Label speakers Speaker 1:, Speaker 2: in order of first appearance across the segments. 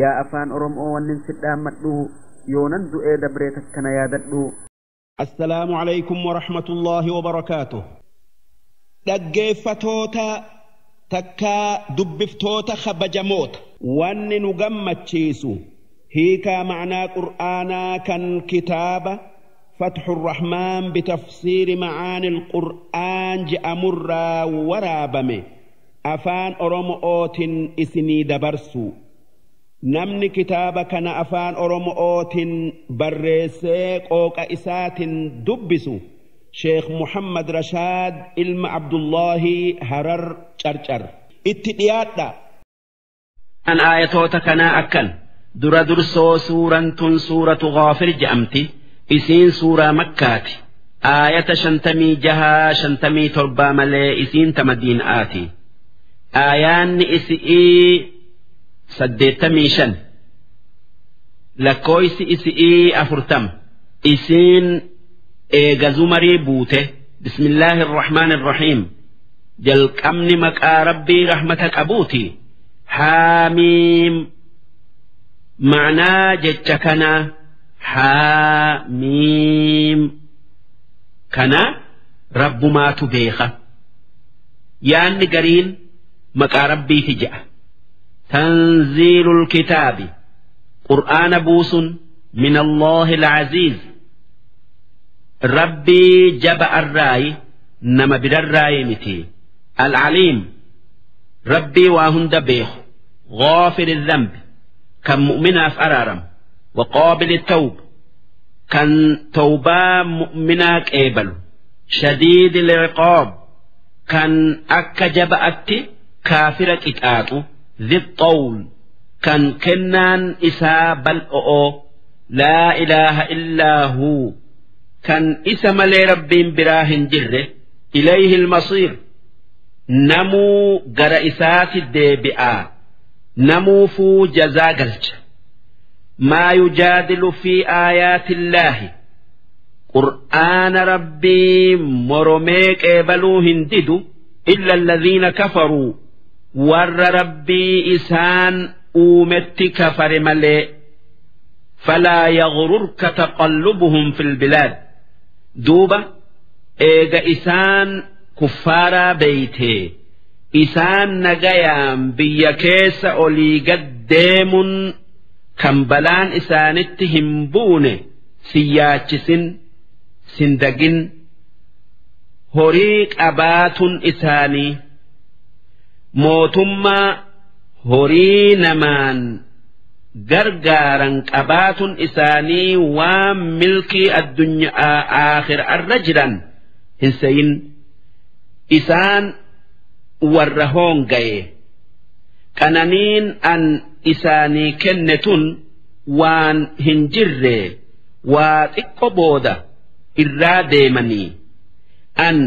Speaker 1: Yaa afaan Oromoo wannin si dhaammadhu yoonan du'ee dabree takkana yaadadhu.
Speaker 2: Assalaamu alaykum wa rahmatullaahi wa barakaatuh. Dhaggeeffatoota takkaa dubbiftoota kabajamoota. Wanni nu gammachiisu hiikaa ma'naa Qur'aanaa kan kitaaba Fatxu Rahmaan bitafsiiri ma'aani Qur'aan je'amurraa waraabame afaan Oromootiin isinii dabarsu. Namni kitaaba kana afaan Oromootiin barreessee qooqa isaatiin dubbisu Sheekh Muhammad Rashaad ilma Abdullaahi Harar Carcar. Itti dhiyaadha.
Speaker 3: An aayatoota kanaa akkan dura dursoo suuraan tun suuratu Ghaafir je'amti. Isiin suuraa Makkaati. Aayata 56 57 malee isiin ta Madiinaati. Aayaanni isi'ii 85 lakkooysi isi'ii 40 isiin eega Zumarii buute. Bismillaahi irrahmaani irrahiim. Jalqabni maqaa Rabbii rahmata qabuuti. Haamiim. Ma'naa jecha kanaa haamiim kana Rabbumaatu beeka. Yaanni gariin maqaa Rabbiiti je'a. Tanziilul kitaabi Qur'aana buusun min Allaahi al-Aziiz Rabbii jaba arraayi nama birarraayi miti. Al-Aliim Rabbii waa hunda beeku. Ghaafiri dhanbi kan mu'minaaf araaram. Waqaabili tawb kan tawbaa mu'minaa qeebalu. Shadiidi liqaab kan akka jaba'atti kaafira qixaaxu. Dhi xawl kan kennaan isaa bal'o'oo. Laa ilaaha illaa huu kan isa malee Rabbiin biraa hin jirre. Ilayhi almasiir namuu gara isaati deebi'aa namuufuu jazaa galcha. Maa yujaadilu fi aayaatillaahi Qur'aana Rabbii moromee qeebaluu hin didu illa alladhiina kafaruu warra Rabbii isaan uumetti kafare malee. Falaa yaghururka taqallubuhum fil bilaad duuba eega isaan kuffaaraa beeytee isaan nagayaan biyya keessa olii gad deemun kan balaan isaanitti hin buune sin yaachisin sin dagin. Horii qabaatun isaanii mootummaa horii namaan gargaaran qabaatun isaanii waan milkii addunyaa aakhira irra jiran hin seyin. Isaan warra hoongaye qananiin an isaanii kenne tun waan hin jirre waa xiqqo booda irraa deemanii an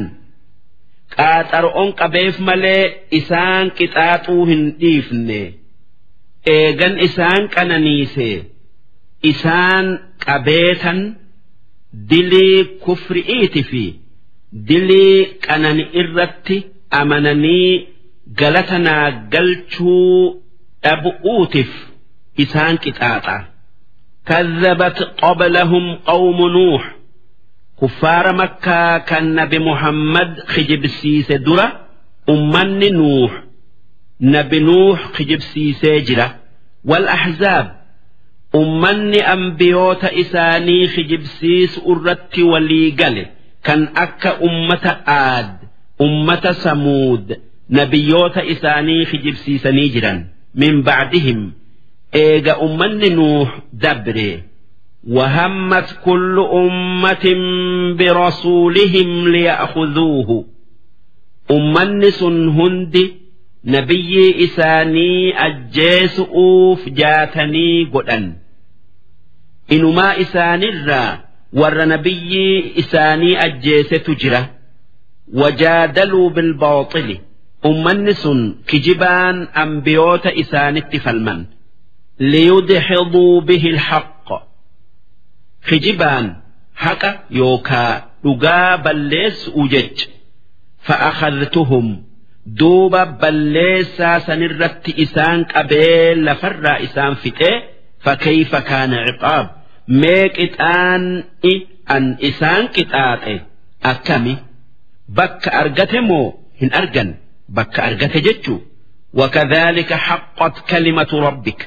Speaker 3: qaaxaro'on qabeef malee isaan qixaaxuu hin dhiifne. Eegan isaan qananiise isaan qabeetan dilii kufri'iiti fi dilii qanani irratti amananii galata naa galchuu dhabu'uutiif isaan qixaaxa. Kadhabat qablahum qawmu Nuux kuffaara Makkaa kan Nabi Muhammad kijibsiise dura ummanni Nuux Nabi Nuux kijibsiisee jira. Wal ahzaab ummanni ambiyoota isaanii kijibsiisu irratti walii gale kan akka ummata Aad ummata Samuud nabiyyoota isaanii kijibsiisanii jiran. Min ba'dihim eega ummanni Nuux dabre. Wahammat kullu ummatin birasuulihim liya'khudhuuhu ummanni sun hundi nabiyyii isaanii ajjeesu'uuf jaatanii godhan. Inumaa isaanirraa warra nabiyyii isaanii ajjeesetu jira. Wajaadaluu bilbaaxili ummanni sun kijibaan ambiyoota isaanitti falman. Liyudhiduu bihi alhaqq kijibaan haqa yookaa dhugaa balleessu'u jecha. Fa'akhadhtuhum Duuba balleessaa sanirratti isaan qabee lafarraa isaan fixee fakkeeyfa kaana ciqaab mee qixaan'i an isaan qixaaxe akkami bakka argate moo hin argan bakka argate jechuu. Wakadhaalika haqqat kalimatu rabbik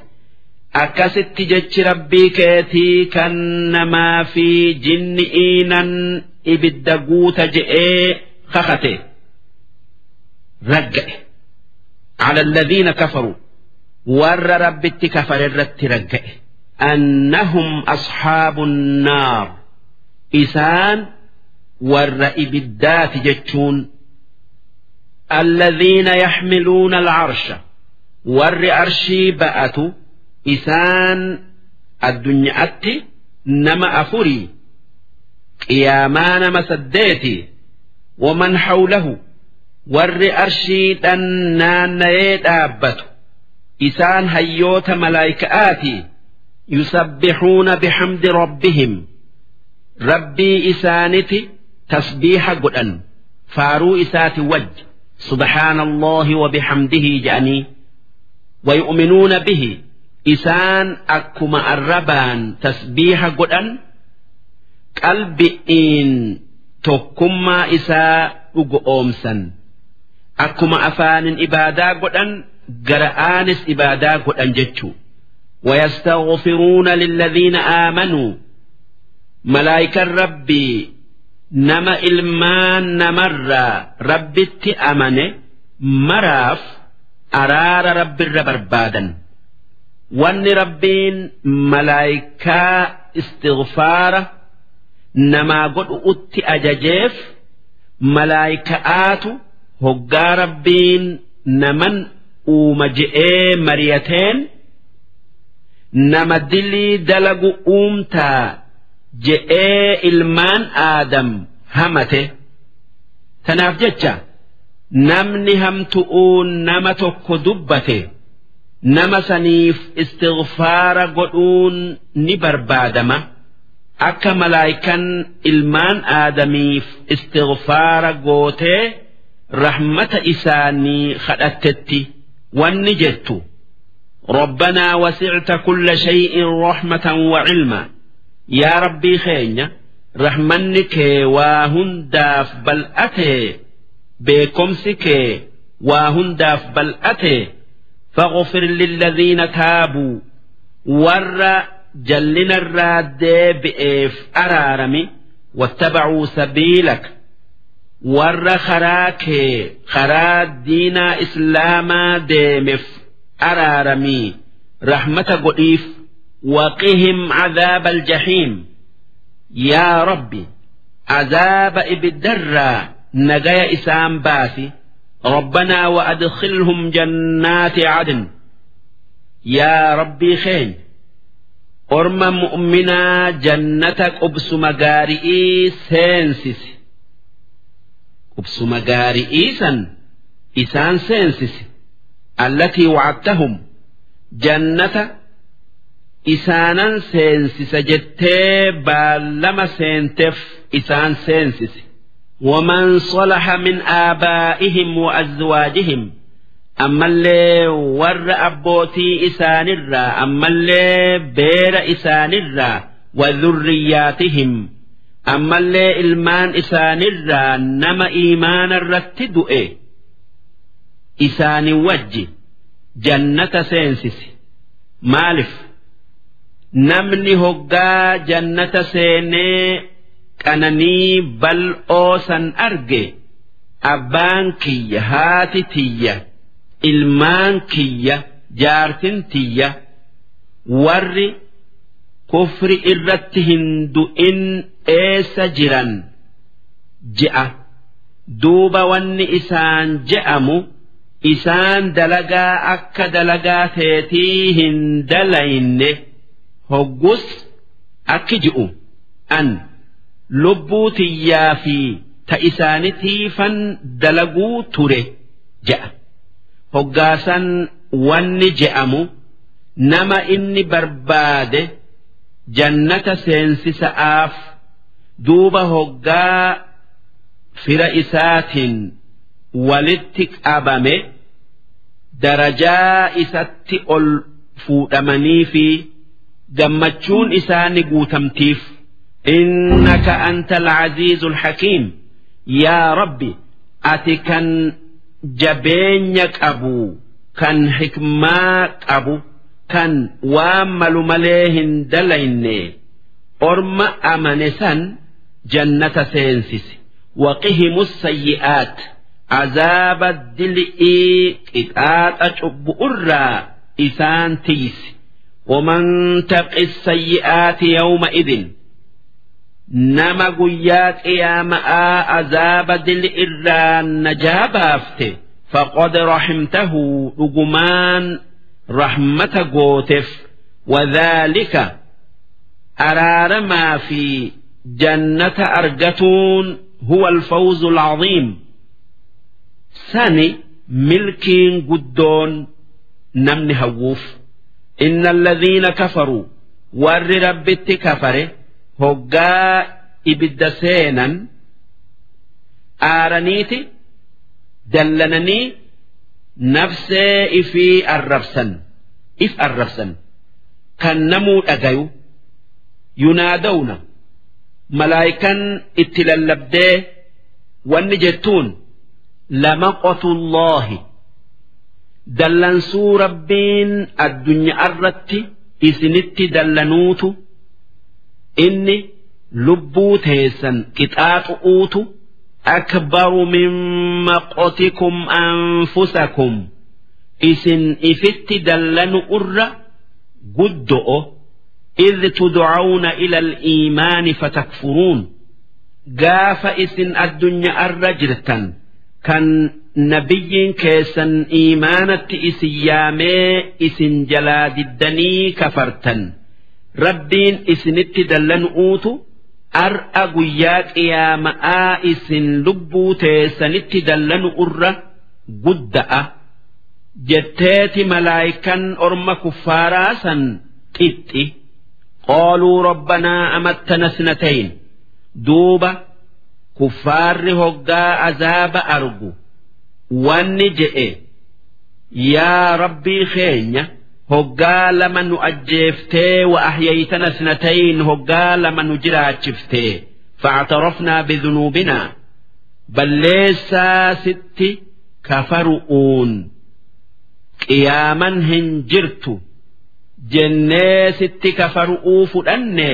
Speaker 3: akkasitti jechi rabbii keetii kan namaa fi jinni'iinan ibidda guuta je'ee kakate. Ragga'e على الذين كفروا ور ربت كفر الرت رجa'e أنهم أصحاب النار إسان ور إبدات جتشون الذين يحملون العرش ور أرشي بأتو إسان الدنيا أتي نما أفري قيامان مسديتي ومن حوله warri arshiidhan naanna'ee dhaabbatu isaan hayyoota malaayika'aati. Yusabbixuuna bixamdi rabbihim rabbii isaaniti tasbiiha godhan faaruu isaati wajj subhaana allahi wa bixamdihi je'anii. Wayu'minuuna bihi isaan akkuma arrabaan tasbiiha godhan qalbi'iin tokkummaa isaa dhugoomsan. Akkuma afaanin ibaadaa godhan gara'aanis ibaadaa godhan jechuu. Wayastaghfiruuna lilladhiina aamanuu malaayikan rabbii nama ilmaan namarraa rabbitti amane maraaf araara rabbirra barbaadan. Wanni rabbiin malaayikaa istighfaara namaa godhu utti ajajeef malaayikaatu hoggaa rabbiin naman uuma je'ee mari'ateen nama dilii dalagu uumtaa je'ee ilmaan aadam hamate. Tanaaf jecha namni hamtu'uun nama tokko dubbate nama saniif istighfaara godhuun ni barbaadama. Akka malaayikan ilmaan aadamiif istighfaara gootee rahmata isaanii kadhattetti wanni jettu rabbanaa wasi'ta kulla shay'in rahmatan wa ilma yaa rabbii keenya rahmanni kee waa hundaaf bal'atee beekomsi kee waa hundaaf bal'atee faghfir lilladhiina taabuu warra jallinarraa deebi'eef araarami wattabacuu sabiilak warra karaa kee karaa diinaa islaamaa deemeef araaramii rahmata godhiif. Waqihim cadaaba aljahiim yaa rabbi cadaaba ibiddarraa nagaya isaan baasi. Rabbanaa wa adkhilhum jannaati cadn yaa rabbii keenya orma mu'minaa jannata qubsuma gaari'ii seensisi. Qubsuma gaari'ii san isaan seensisi. Allatii wa'adtahum jannata isaanan seensisa jettee baallama seenteef isaan seensisi. Waman salaha min aabaa'ihim wa azwaajihim ammallee warra abbootii isaanirraa ammallee beera isaanirraa wa dhurriyyaatihim ammallee ilmaan isaanirraa nama iimaana irratti du'e isaani wajji jannata seensisi. Maalif namni hoggaa jannata seenee qananii bal'oo san arge abbaan kiyya haati tiyya ilmaan kiyya jaartin tiyya warri kufri irratti hin du'in eessa jiran je'a. Duuba wanni isaan je'amu isaan dalagaa akka dalagaa teetii hin dalayne hoggus akki ji'u an lubbuu tiyyaa fi ta isaanitiifan dalaguu ture je'a. Hoggaasan wanni je'amu nama inni barbaade jannata seensisa'aaf. Duuba hoggaa fira isaatiin walitti qabame darajaa isatti ol fuudhamanii fi gammachuun isaani guutamtiif. Innaka anta al-aziizul hakiim, yaa Rabbi, ati kan jabeenya qabu, kan hikmaa qabu, kan waan malu malee hin dalayne. Orma amane san jannata seensisi. Waqihimu sayyi'aat, azaaba dil'ii qixaaxa cubbu'urraa isaan tiysi. Waman taqi sayyi'aati yawma idin, nama guyyaa qiyaama'aa azaaba dil'irraa najaa baafte, faqad rahimtahu, dhugumaan rahmata gooteef. Wadhaalika, araaramaa fi jannata argatuun, huwa alfawzu alcaziim, sani milkiin guddoon namni hawwuuf. Inna alladhiina kafaruu, warri Rabbitti kafare, hoggaa ibidda seenan aaraniiti dallananii nafsee ifii arrabsan, if arrabsan kan namuu dhagayu. Yunaadawna, malaayikan itti lallabdee wanni jettuun: lamaqotullaahi, dallansuu Rabbiin addunyaa irratti isinitti dallanuutu, inni lubbuu teessan qixaaxu'uutu, akbaru min maqotikum anfusakum, isin ifitti dallanu irra guddo'o. Idh tud'awna ila al-iimaani fatakfuruun, gaafa isin addunyaa irra jirtan kan nabiyyiin keessan iimaanatti isin yaamee isin jalaa diddanii kafartan, Rabbiin isinitti dallanu'uutu ar'a guyyaa qiyaama'aa isin lubbuu teessanitti dallanu irra gudda'a jetteeti malaayikan orma kuffaaraa san xixxi. Qaaluu rabbanaa amattana sinatayn. Duuba kuffaarri hoggaa azaaba argu wanni je'e: yaa Rabbii keenya, hoggaa lama nu ajjeeftee, wa ahyaytana sinatayn, hoggaa lama nu jiraachiftee, factarafnaa bidunuubinaa, balleessaa sitti kafaru'uun qiyaaman hin jirtu jennee sitti kafaru'uu fudhanne,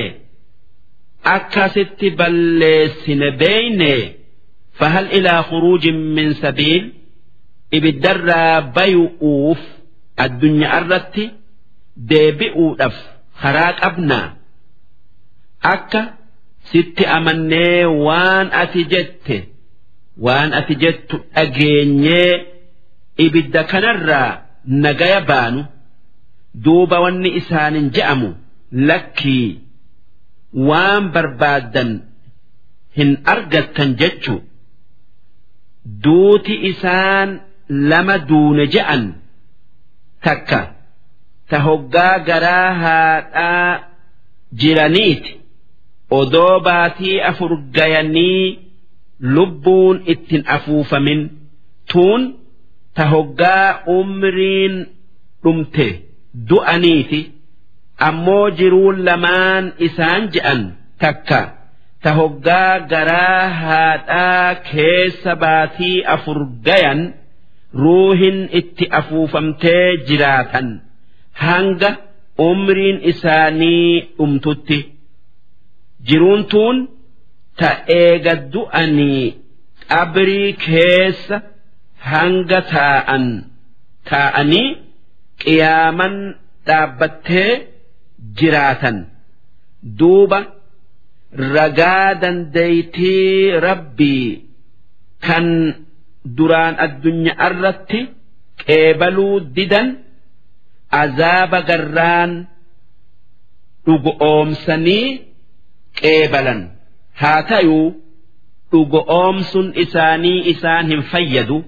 Speaker 3: akka sitti balleessine beeyne, fahal ilaa khuruujin min sabiil, ibiddarraa bayu'uuf addunyaa irratti deebi'uudhaaf karaa qabnaa, akka sitti amannee waan ati jettu dhageenyee ibidda kanarraa nagaya baanu? Duuba wanni isaanin je'amu: lakkii, waan barbaaddan hin argattan jechu. Duuti isaan lama duune je'an, takka ta hoggaa garaa haadhaa jiraniiti, odoo baatii 4 gayanii lubbuun ittin afuufamin. Tuun ta hoggaa umriin dhumte du'aniiti. Ammoo jiruun lamaan isaan je'an, takka ta hoggaa garaa haadhaa keessa baatii 4 gayan ruuhin itti afuufamtee jiraatan hanga umriin isaanii dhumtutti. Jiruun tuun ta eega du'anii qabrii keessa hanga taa'an taa'anii qiyaaman dhaabbattee jiraatan. Duuba ragaa dandeeytii Rabbii kan duraan addunyaa irratti qeebaluu didan azaaba garraan dhugoomsanii qeebalan. Haa ta'uu, dhugoomsun isaanii isaan hin fayyadu.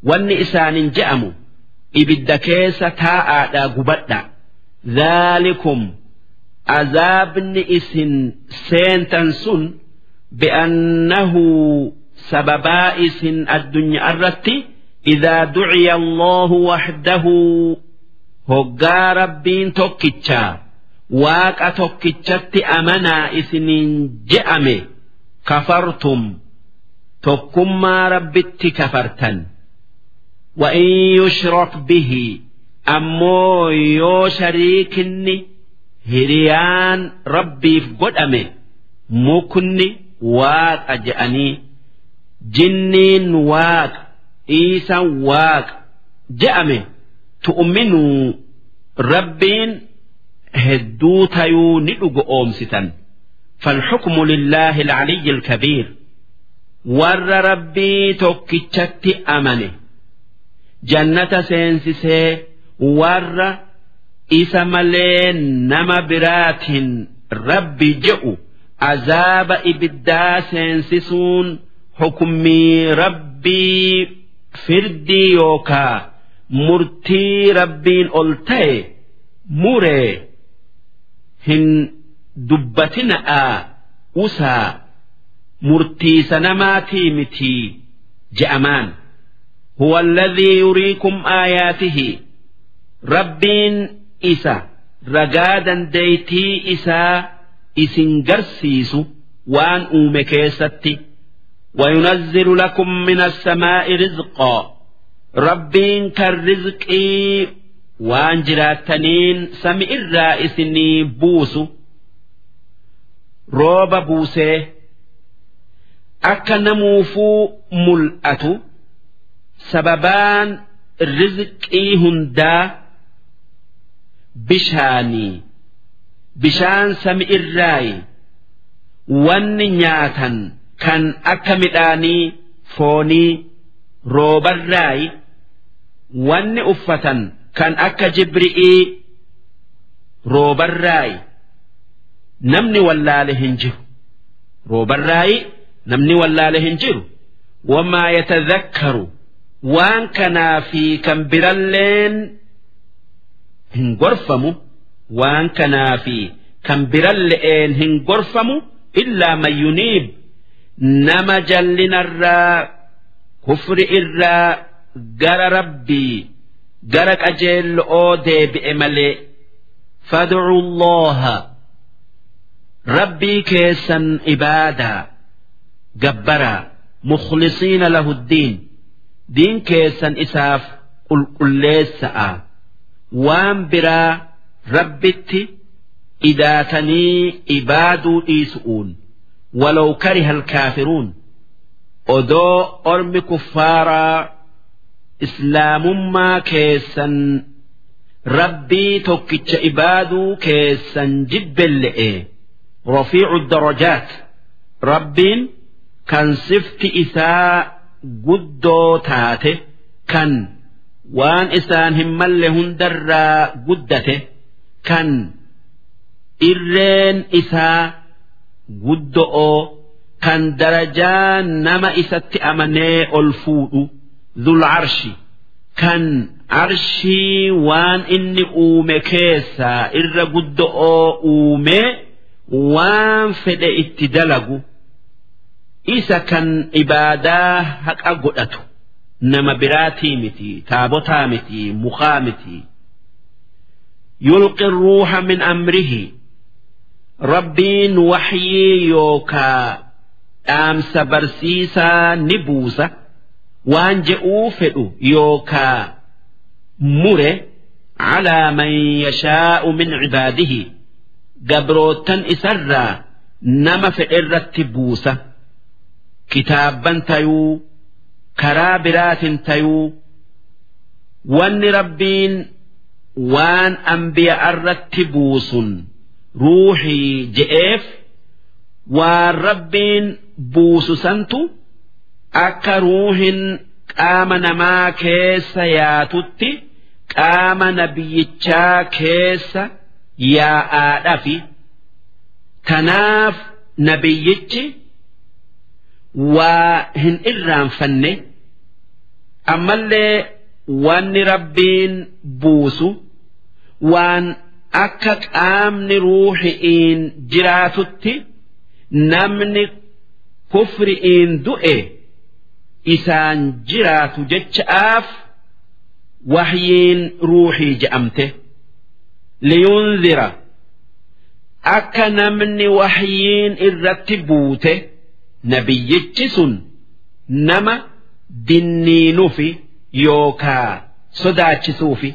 Speaker 3: Wanni isaanin je'amu: ibidda keessa taa'aadhaa gubadha. Dhaalikum, azaabni isin seentan sun, bi'annahu Sababaa isin addunyaa irratti إذا دعي الله وحده hoggaa Rabbiin tokkichaa Waaqa tokkichatti amanaa isiniin je'ame كفرتم tokkummaa Rabbitti kafartan. وإن يشرك به ammoo yoo shariikinni hiriyaan Rabbiif godhame, mukni Waaqa je'anii, jinniin Waaqa, Iisan Waaqa je'ame, تؤمنوا Rabbiin hedduu tayuu ni dhugo oomsitan. فالحكم لله العلي الكبير. Warra Rabbii tokkichatti amane jannata seensisee, warra isa malee nama biraatiin Rabbi je'u azaaba ibiddaa seensisuun hukummii Rabbii, firdii yookaa murtii Rabbiin ol ta'e muree hin dubbatina'aa, usaa, murtiisa namaatii mitii je'amaan. هو الذي يريكم آياته. Rabbiin isa ragaa dandeeytii isaa isin garsiisu waan uume keessatti. وينزل لكم من السماء رزقا. Rabbiin kan rizqii waan jiraattaniin sami irraa isinii buusu, rooba buusee akka namuufuu mul'atu. Sababaan rizqii hundaa bishaanii, bishaan sami irraayi. Wanni nyaatan kan akka midhaanii, foonii roobarraayi. Wanni uffatan kan akka jibri'ii roobarraayi. Namni wallaale hin jiru, roobarraayi namni wallaale hin jiru. وما يتذكر waan kanaa fi kan biralleen hin gorfamu, waan kanaa fi kan biralle'een hin gorfamu, إلا من ينيب, nama jallinarraa, kufri irraa gara Rabbii, gara qajeello'oo deebi'e malee. فادعوا الله, Rabbii keessan ibaadaa gabbaraa, مخلصين له الدين, diin keessan isaaf qulqulleessa'a, waan biraa Rabbitti idaatanii ibaaduu dhiisu'uun. ولو كره الكافرون, odoo ormi kuffaaraa islaamummaa keessan, Rabbii tokkicha ibaaduu keessan jibbelle'e. رفيع الدرجات, Rabbiin kan sifti isaa guddoo taate, kan waan isaan hin malle hundarraa guddate, kan irreen isaa guddo'oo, kan darajaa nama isatti amanee ol fuudhu, ذو العرش, kan arshii waan inni uume keessaa irra guddo'oo uumee waan fedhe itti dalagu, isa kan ibaadaa haqa godhatu nama biraatii miti, taabotaa miti, mukaa miti. يلقي الروح من أمره. Rabbiin waxyii yookaa dhaamsa barsiisaa ni buusa, waan je'uu fedhu yookaa mure, على من يشاء من عباده, gabrootan isarraa nama fedhe irratti buusa, kitaabban tayuu, karaa biraatin tayuu. Wanni Rabbiin waan anbiya irratti buusun ruuxii je'eef, waan Rabbiin buusu santu akka ruuhin qaama namaa keessa yaatutti qaama nabiyyichaa keessa yaa'aadhafi. Tanaaf nabiyyichi waa hin irraanfanne. Ammallee wanni Rabbiin buusu waan akka qaamni ruuxi'iin jiraatutti namni kufri'iin du'e. isaan jiraatu jecha'aaf wahyiin ruuxii je'amte. Liyunzira akka namni wahyiin irratti buute nabiyyichi sun nama dinniinufi yookaa sodaachisuufi.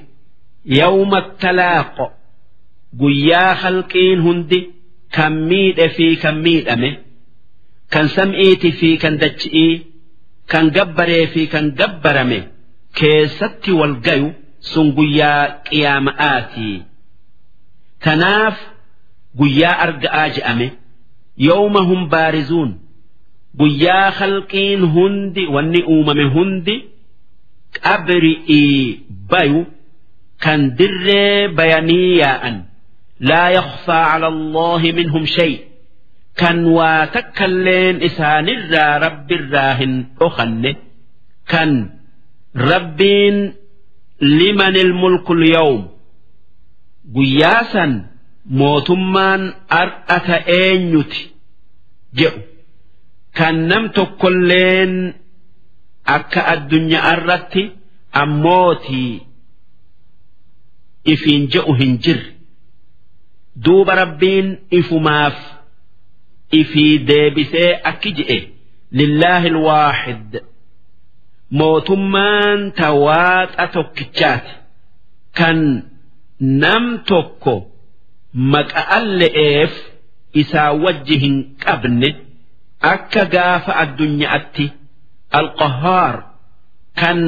Speaker 3: Yawma talaaqo guyyaa khalqiin hundi kan miidhe fi kan miidhame, kan sam'iiti fi kan dachi'ii, kan gabbaree fi kan gabbarame keessatti wal gayu sun guyyaa qiyaama'aatii. Tanaaf guyyaa arga'aa je'ame. Yawma hum baarizuun guyyaa khalqiin hundi wanni uumame hundi qabri'ii bayu kan dirree bayanii yaa'an. Laa yakhfaa cala Allaahi minhum shay kan waa takkalleen isaanirraa rabbirraa hin dhokanne, kan rabbiin limanil mulkul yawm guyyaa san mootummaan ar'ata eenyuti jedhu, kan nam tokkolleen akka addunyaa irratti ammootii ifiin je'u hin jirre. Duuba rabbiin ifumaaf ifii deebisee akki je'e: lillaahi alwaahid, mootummaan ta waaqa tokkichaati kan nam tokko maqa'alle'eef isaa wajji hin qabne akka gaafa addunyaatti. Alqahhaar kan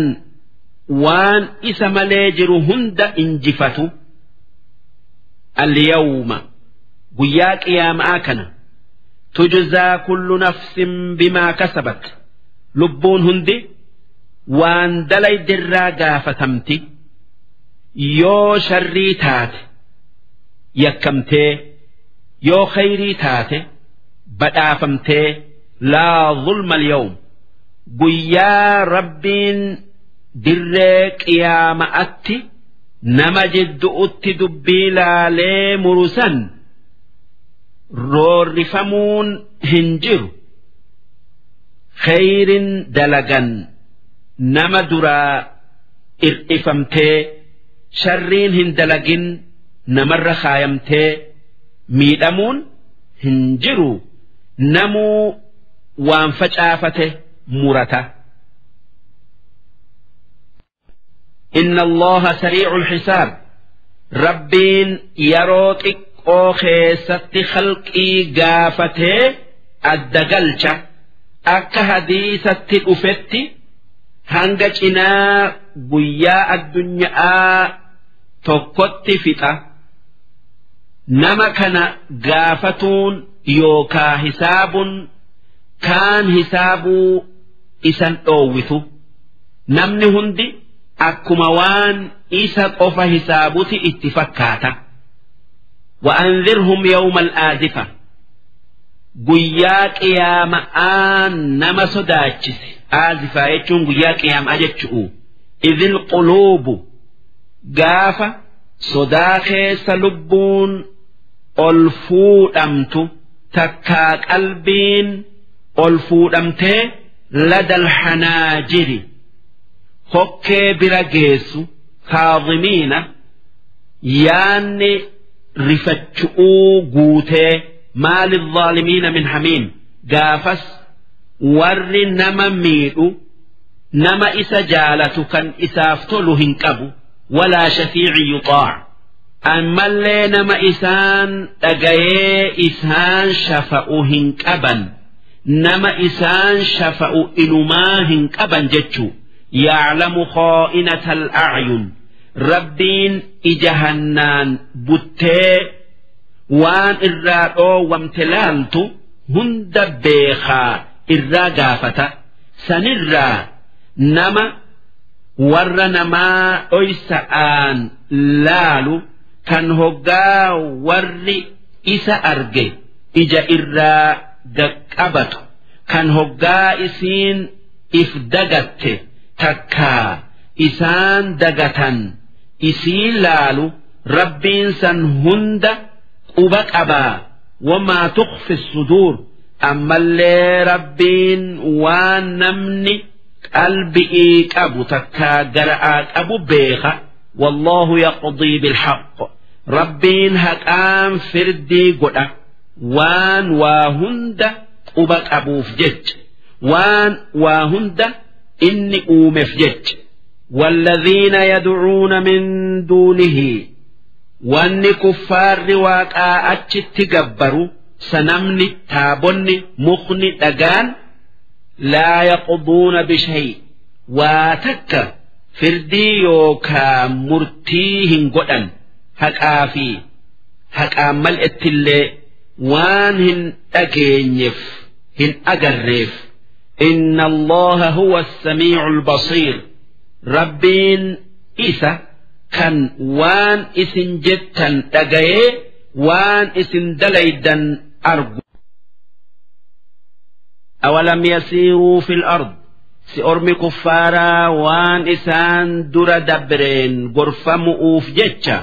Speaker 3: waan isa malee jiru hunda injifatu. Alyawma guyyaa qiyaamaa kana tujzaa kullu nafsin bimaa kasabat lubbuun hundi waan dalaydirraa gaafatamti. Yoo sharrii taate yakkamtee, yoo khayrii taate badhaafamtee. Laa zulma alyawm guyyaa rabbiin dirree qiyaama'atti nama jiddu'utti dubbii laalee murusan roorrifamuun hin jiru. Khayrin dalagan nama duraa ir'ifamtee, sharriin hin dalagin namarra kaayamtee miidhamuun hin jiru. Namuu waan facaafate murata. Inna Allaha sariicul xisaab rabbiin yeroo xiqqoo keessatti khalqii gaafatee adda galcha. Akka hadiisatti dhufetti hanga cinaa guyyaa addunyaa tokkotti fixa. Nama kana gaafatuun yookaa hisaabun kaan hisaabuu isan dhoowwitu. Namni hundi akkuma waan isa qofa hisaabuti itti fakkaata. Wa'anzirhum yawma al-aazifa guyyaa qiyaama'aa nama sodaachise. Aazifaa jechuun guyyaa qiyaamaa jechu'u. Idil quluubu gaafa sodaa keessa lubbuun ol fuudhamtu, takkaa qalbiin ol fuudhamtee ladal hanaajiri hokkee bira geessu, kaadhimiina yaanni rifachu'uu guutee. Maali dhaalimiina min hamiim gaafas warri nama miidhu nama isa jaalatu kan isaaf tolu hin qabu. Walaa shafiici yuxaac ammallee nama isaan dhagayee isaan shafa'u hin qaban, nama isaan shafa'u inumaa hin qaban jechuu. Yaclamu khaa'inata al'acyun rabbiin ija hannaan buttee waan irraa dhoowwamte laaltu hunda beekaa irraa gaafata. Sanirraa nama warra namaa dhoysa'aan laalu kan hoggaa warri isa arge ija irraa gaqqabatu, kan hoggaa isiin if dagatte takkaa isaan dagatan isii laalu rabbiin san hunda quba qabaa. Wamaa tukhfi suduur ammallee rabbiin waan namni Qalbi'ii qabu takkaa gara'aa qabu beeka. Wallaahu yaqdii bilhaqq, Rabbiin haqaan firdii godha, waan waa hunda quba qabuuf jecha, waan waa hunda inni uumeef jecha. والذين يدعون من دونه, wanni kuffaarri waaqaa achitti gabbaru, sanamni, taabonni, mukni, dhagaan, لا يقضون بشيء, waa takka firdii yookaa murtii hin godhan. Haqaa fi haqaan mal'ettillee waan hin dhageenyeef hin agarreef. إن الله هو السميع البصير, Rabbiin isa kan waan isin jettan dhagayee waan isin dalaydan argu. أولم يسيروا في الأرض, si ormi kuffaaraa waan isaan dura dabreen gorfamu'uuf jecha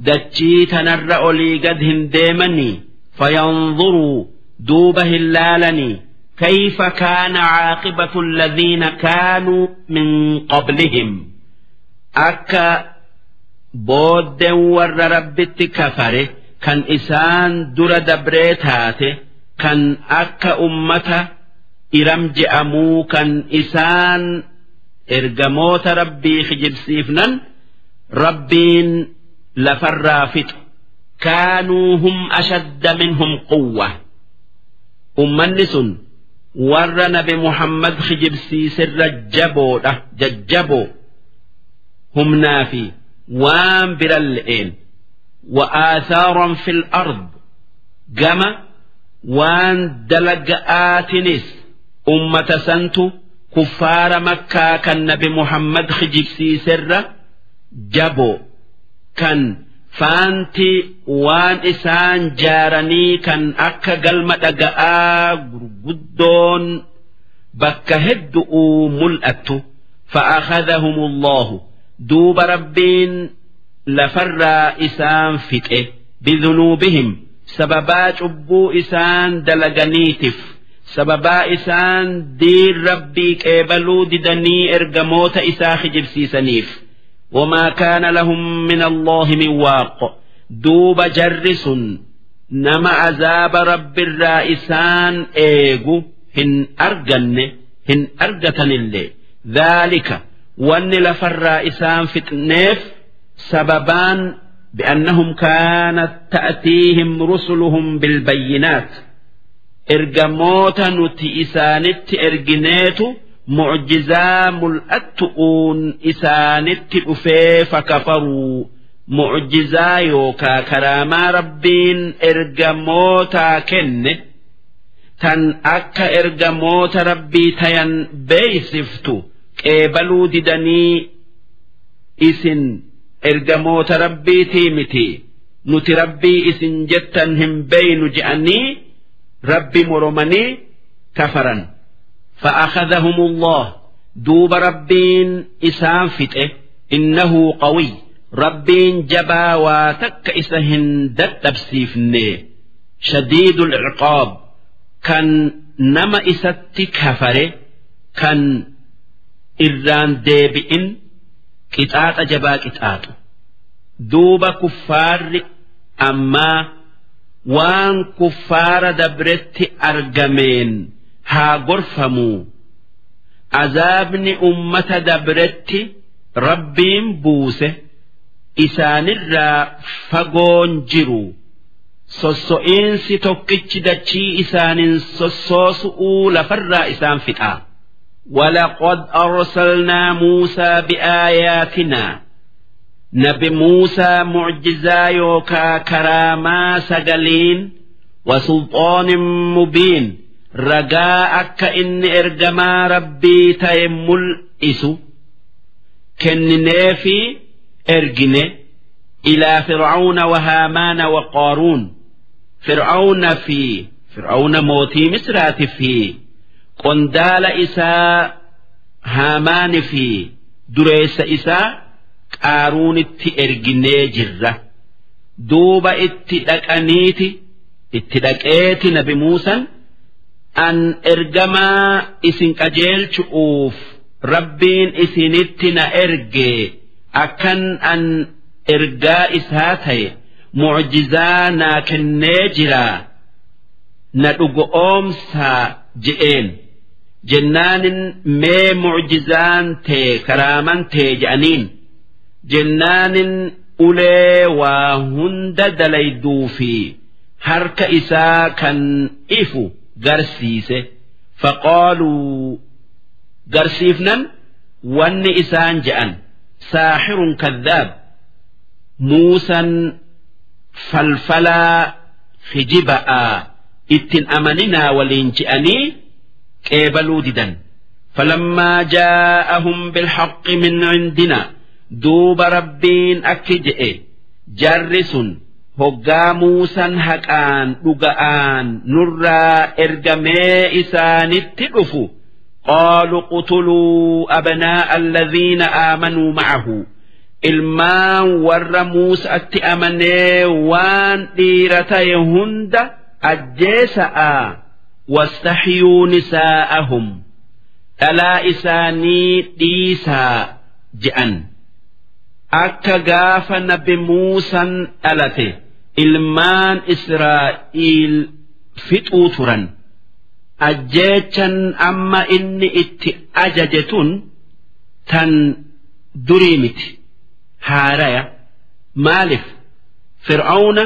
Speaker 3: dachii tanarra olii gad hin deemanii? فينظروا, duuba hin laalanii, كيف كان عاقبة الذين كانوا من قبلهم, akka booddeen warra Rabbitti kafare kan isaan dura dabree taate, kan akka ummata Iram je'amuu, kan isaan ergamoota Rabbii kijibsiifnan Rabbiin lafarraa fixu? كانوا هم أشد منهم قوة, ummanni sun warra Nabi Muhammad kijibsiisirra jaboodha, jajjaboo humnaa fi waan biran le'een. وآثارا في الأرض, gama waan dalaga'aatinis ummata santu kuffaara Makkaa kan Nabi Muhammad kijibsiiserra jaboo, kan faanti waan isaan jaaranii kan akka galma dhaga'aa gurguddoon bakka heddu'uu mul'attu. فأخذهم الله, duuba Rabbiin lafarraa isaan fixe, بذنوبهم, sababaa cubbuu isaan dalaganiitiif, sababaa isaan diin Rabbii qeebaluu didanii ergamoota isaa kijibsiisaniif. وما كان لهم من الله من واق, duuba jarri sun nama azaaba Rabbirraa isaan eegu hin arganne, hin argatanillee. ذلك, wanni lafarraa isaan fixneef sababaan, بأنهم كانت تأتيهم رسلهم بالبينات, ergamoota nuti isaanitti ergineetu mucjizaa mul'attu'uun isaanitti dhufee, فكفروا, mucjizaa yookaa karaamaa Rabbiin ergamootaa kenne tan akka ergamoota Rabbii tayan beeysiftu qeebaluu didanii, isin ergamoota Rabbiitii miti, nuti Rabbii isin jettan hin beeynu je'anii Rabbi moromanii kafaran. فأخذهم الله, duuba Rabbiin isaan fixe. إنه قوي, Rabbiin jabaa waa takka isa hin dadhabsiifne, شديد العقاب, kan nama isatti kafare kan irraan deebi'in qixaaxa jabaa qixaaxu. Duuba kuffaarri ammaa waan kuffaara dabretti argameen haa gorfamuu. Azaabni ummata dabretti Rabbiin buuse isaanirraa fagoon jiru. Sosso'iinsi tokkichi dachii isaanin sossoosu'uu lafarraa isaan fixaa. ولقد أرسلنا موسى بآياتنا, Nabi Muusaa mucjizaa yookaa karaamaa sagaliin, وسلطان مبين, ragaa akka inni ergamaa Rabbii ta'e mul'isu kennineefi ergine, إلى فرعون وهامان وقارون, Fir'aawna fi Fir'aawna mootii Misraati fi qondaala isaa Haamaani fi dureessa isaa Qaaruunitti erginee jirra. Duuba itti dhaqaniiti, itti dhaqeeti Nabi Muusan an ergamaa isin qajeelchu'uuf Rabbiin isinitti na erge akkan an ergaa isaa ta'e mucjizaa naa kennee jiraa na dhugoomsaa je'een. Jennaanin mee mucjizaan tee karaaman tee je'aniin. Jennaanin ulee waa hunda dalayduu fi harka isaa kan ifu garsiise. Faqaaluu garsiifnan wanni isaan je'an saaxirun kadhaab, Muusan falfalaa kijiba'aa, ittin amaninaa waliin je'anii qeebaluu didan. فلما جاءهم بالحق من عندنا, duuba Rabbiin akki je'e, jarri sun hoggaa Muusan haqaan dhuga'aan nurraa ergamee isaanitti dhufu, قالوا اقتلوا أبناء الذين آمنوا معه, ilmaan warra Muusatti amanee waan dhiira ta'e hunda ajjeesa'a, واستحيوا نساءهم, dhalaa isaanii dhiisaa je'an. Akka gaafa Nabi Muusan dhalate ilmaan Israa'iil fixuu turan. Ajjeechan amma inni itti ajaje tun tan durii miti, haaraya. Maalif? Fir'auna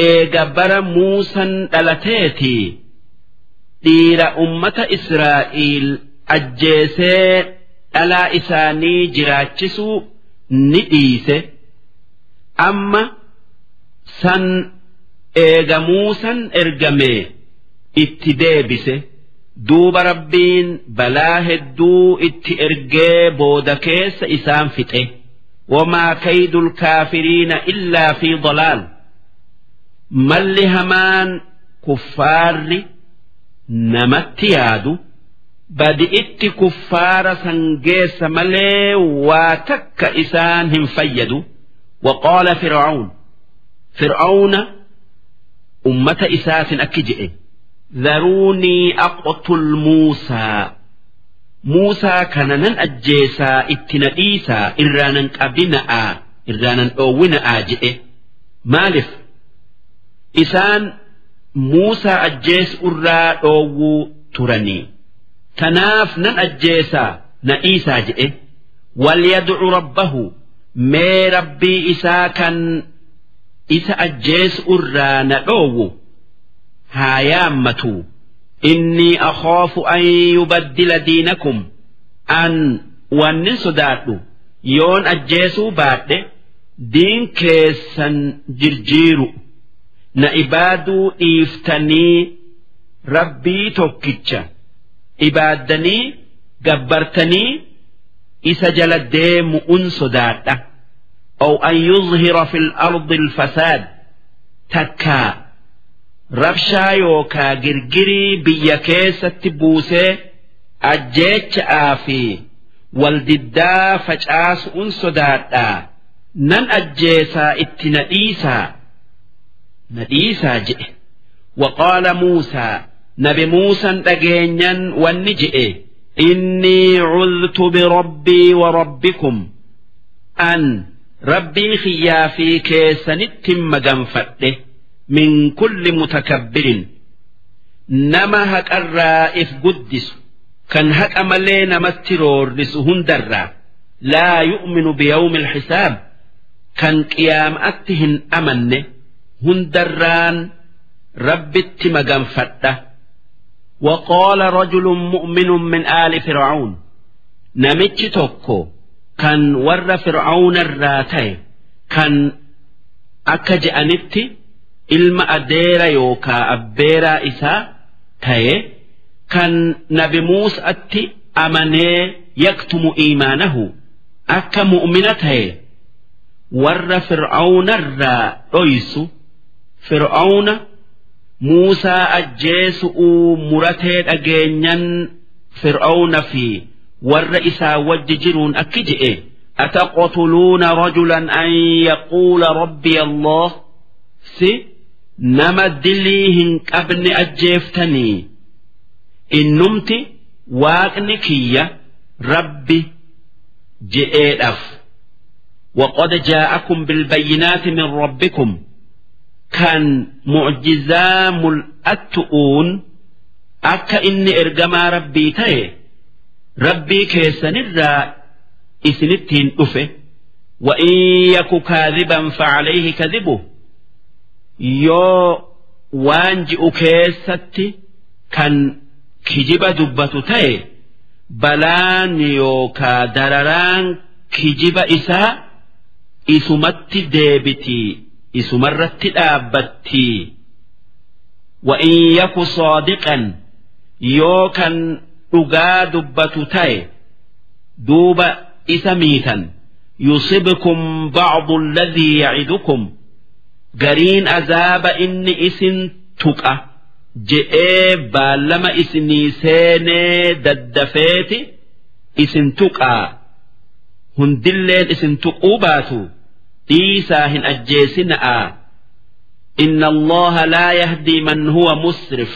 Speaker 3: eega bara Muusan dhalateetii dhiira ummata Israa'iil ajjeesee dhalaa isaanii jiraachisuu ni dhiise. Amma san eega Muusan ergame itti deebise. Duuba Rabbiin balaa hedduu itti ergee booda keessa isaan fixe. وما كيد الكافرين إلا في ضلال. Malli hamaan kuffaarri namatti yaadu badi'itti kuffaara sangeessa malee waa takka isaan hin fayyadu. وقال فرعون, فرعون ummata isaatin akki je'e: ذروني أقتل موسى, Muusaa kana nan ajjeesaa, itti na dhiisaa, irraa nan qabina'aa, irraa nan dhoowwina'aa je'e. Maalif isaan Muusaa ajjeesu irraa dhoowwuu turanii? Tanaaf nan ajjeesaa, na dhiisaa je'e. وليدع ربه, mee Rabbii isaa kan isa ajjeesu irraa na dhoowwu haa yaammatu. إني أخاف أن يبدل دينكم, an wannin sodaadhu yoon ajjeesuu baadhe diin keessan jirjiiru, na ibaaduu dhiiftanii Rabbii tokkicha ibaaddanii gabbartanii isa jala deemu'un sodaadha. أو أن يظهر في الأرض الفساد, takkaa rabshaa yookaa girgirii biyya keessatti buusee ajjeecha'aa fi waldiddaa facaasu'un sodaadhaa, nan ajjeesaa, itti na dhiisaa, na dhiisaa je'e. وقال موسى, Nabi Muusan dhageenyan wanni je'e: إني عذت بربي وربكم, an Rabbii kiyyaa fi keessanitti maganfadhe, من كل متكبر, nama haqarraa if guddisu, kan haqa malee namatti roorrisu hundarraa, لا يؤمن بيوم الحساب, kan qiyaamatti hin amanne hundarraan Rabbitti maganfadha. وقال رجل مؤمن من آل فرعون, namichi tokko kan warra Fir'auna irraa ta'e, kan akka je'anitti ilma adeera yookaa abbeeraa isaa ta'e, kan Nabi Muusatti amanee, يكتم إيمانه, akka mu'mina ta'e warra Fir'auna irraa dhoysu, Fir'auna Muusaa ajjeesu'uu muratee dhageenyan, Fir'auna fi warra isaa wajji jiruun akki je'e: أتقتلون رجلا أن يقول ربي الله? Si nama dilii hin qabne ajjeeftanii, innumti waaqni kiyya Rabbi je'eedhaaf. Waqad jaa'akum bilbayyinaati min rabbikum kan mucjizaa mul'attu'uun akka inni ergamaa Rabbii ta'e Rabbii keessanirraa isinittiin dhufe. Wa'in yaku kaadhiban facalayhi kadhibuh, yoo waan ji'u keessatti kan kijiba dubbatu ta'e balaan yookaa dararaan kijiba isaa isumatti deebitii, isumarratti dhaabbattii. Wa'in yaku saadiqan, yoo kan dhugaa dubbatu ta'e duuba isa miitan, yusibkum ba'du alladhii ya'idukum, gariin azaaba inni isin tuqa je'ee baallama isinii seenee daddafeeti isin tuqaa, hundilleen isin tuquu baatu dhiisaa hin ajjeesina'a. Inna Allaha laa yahdii man huwa musrif,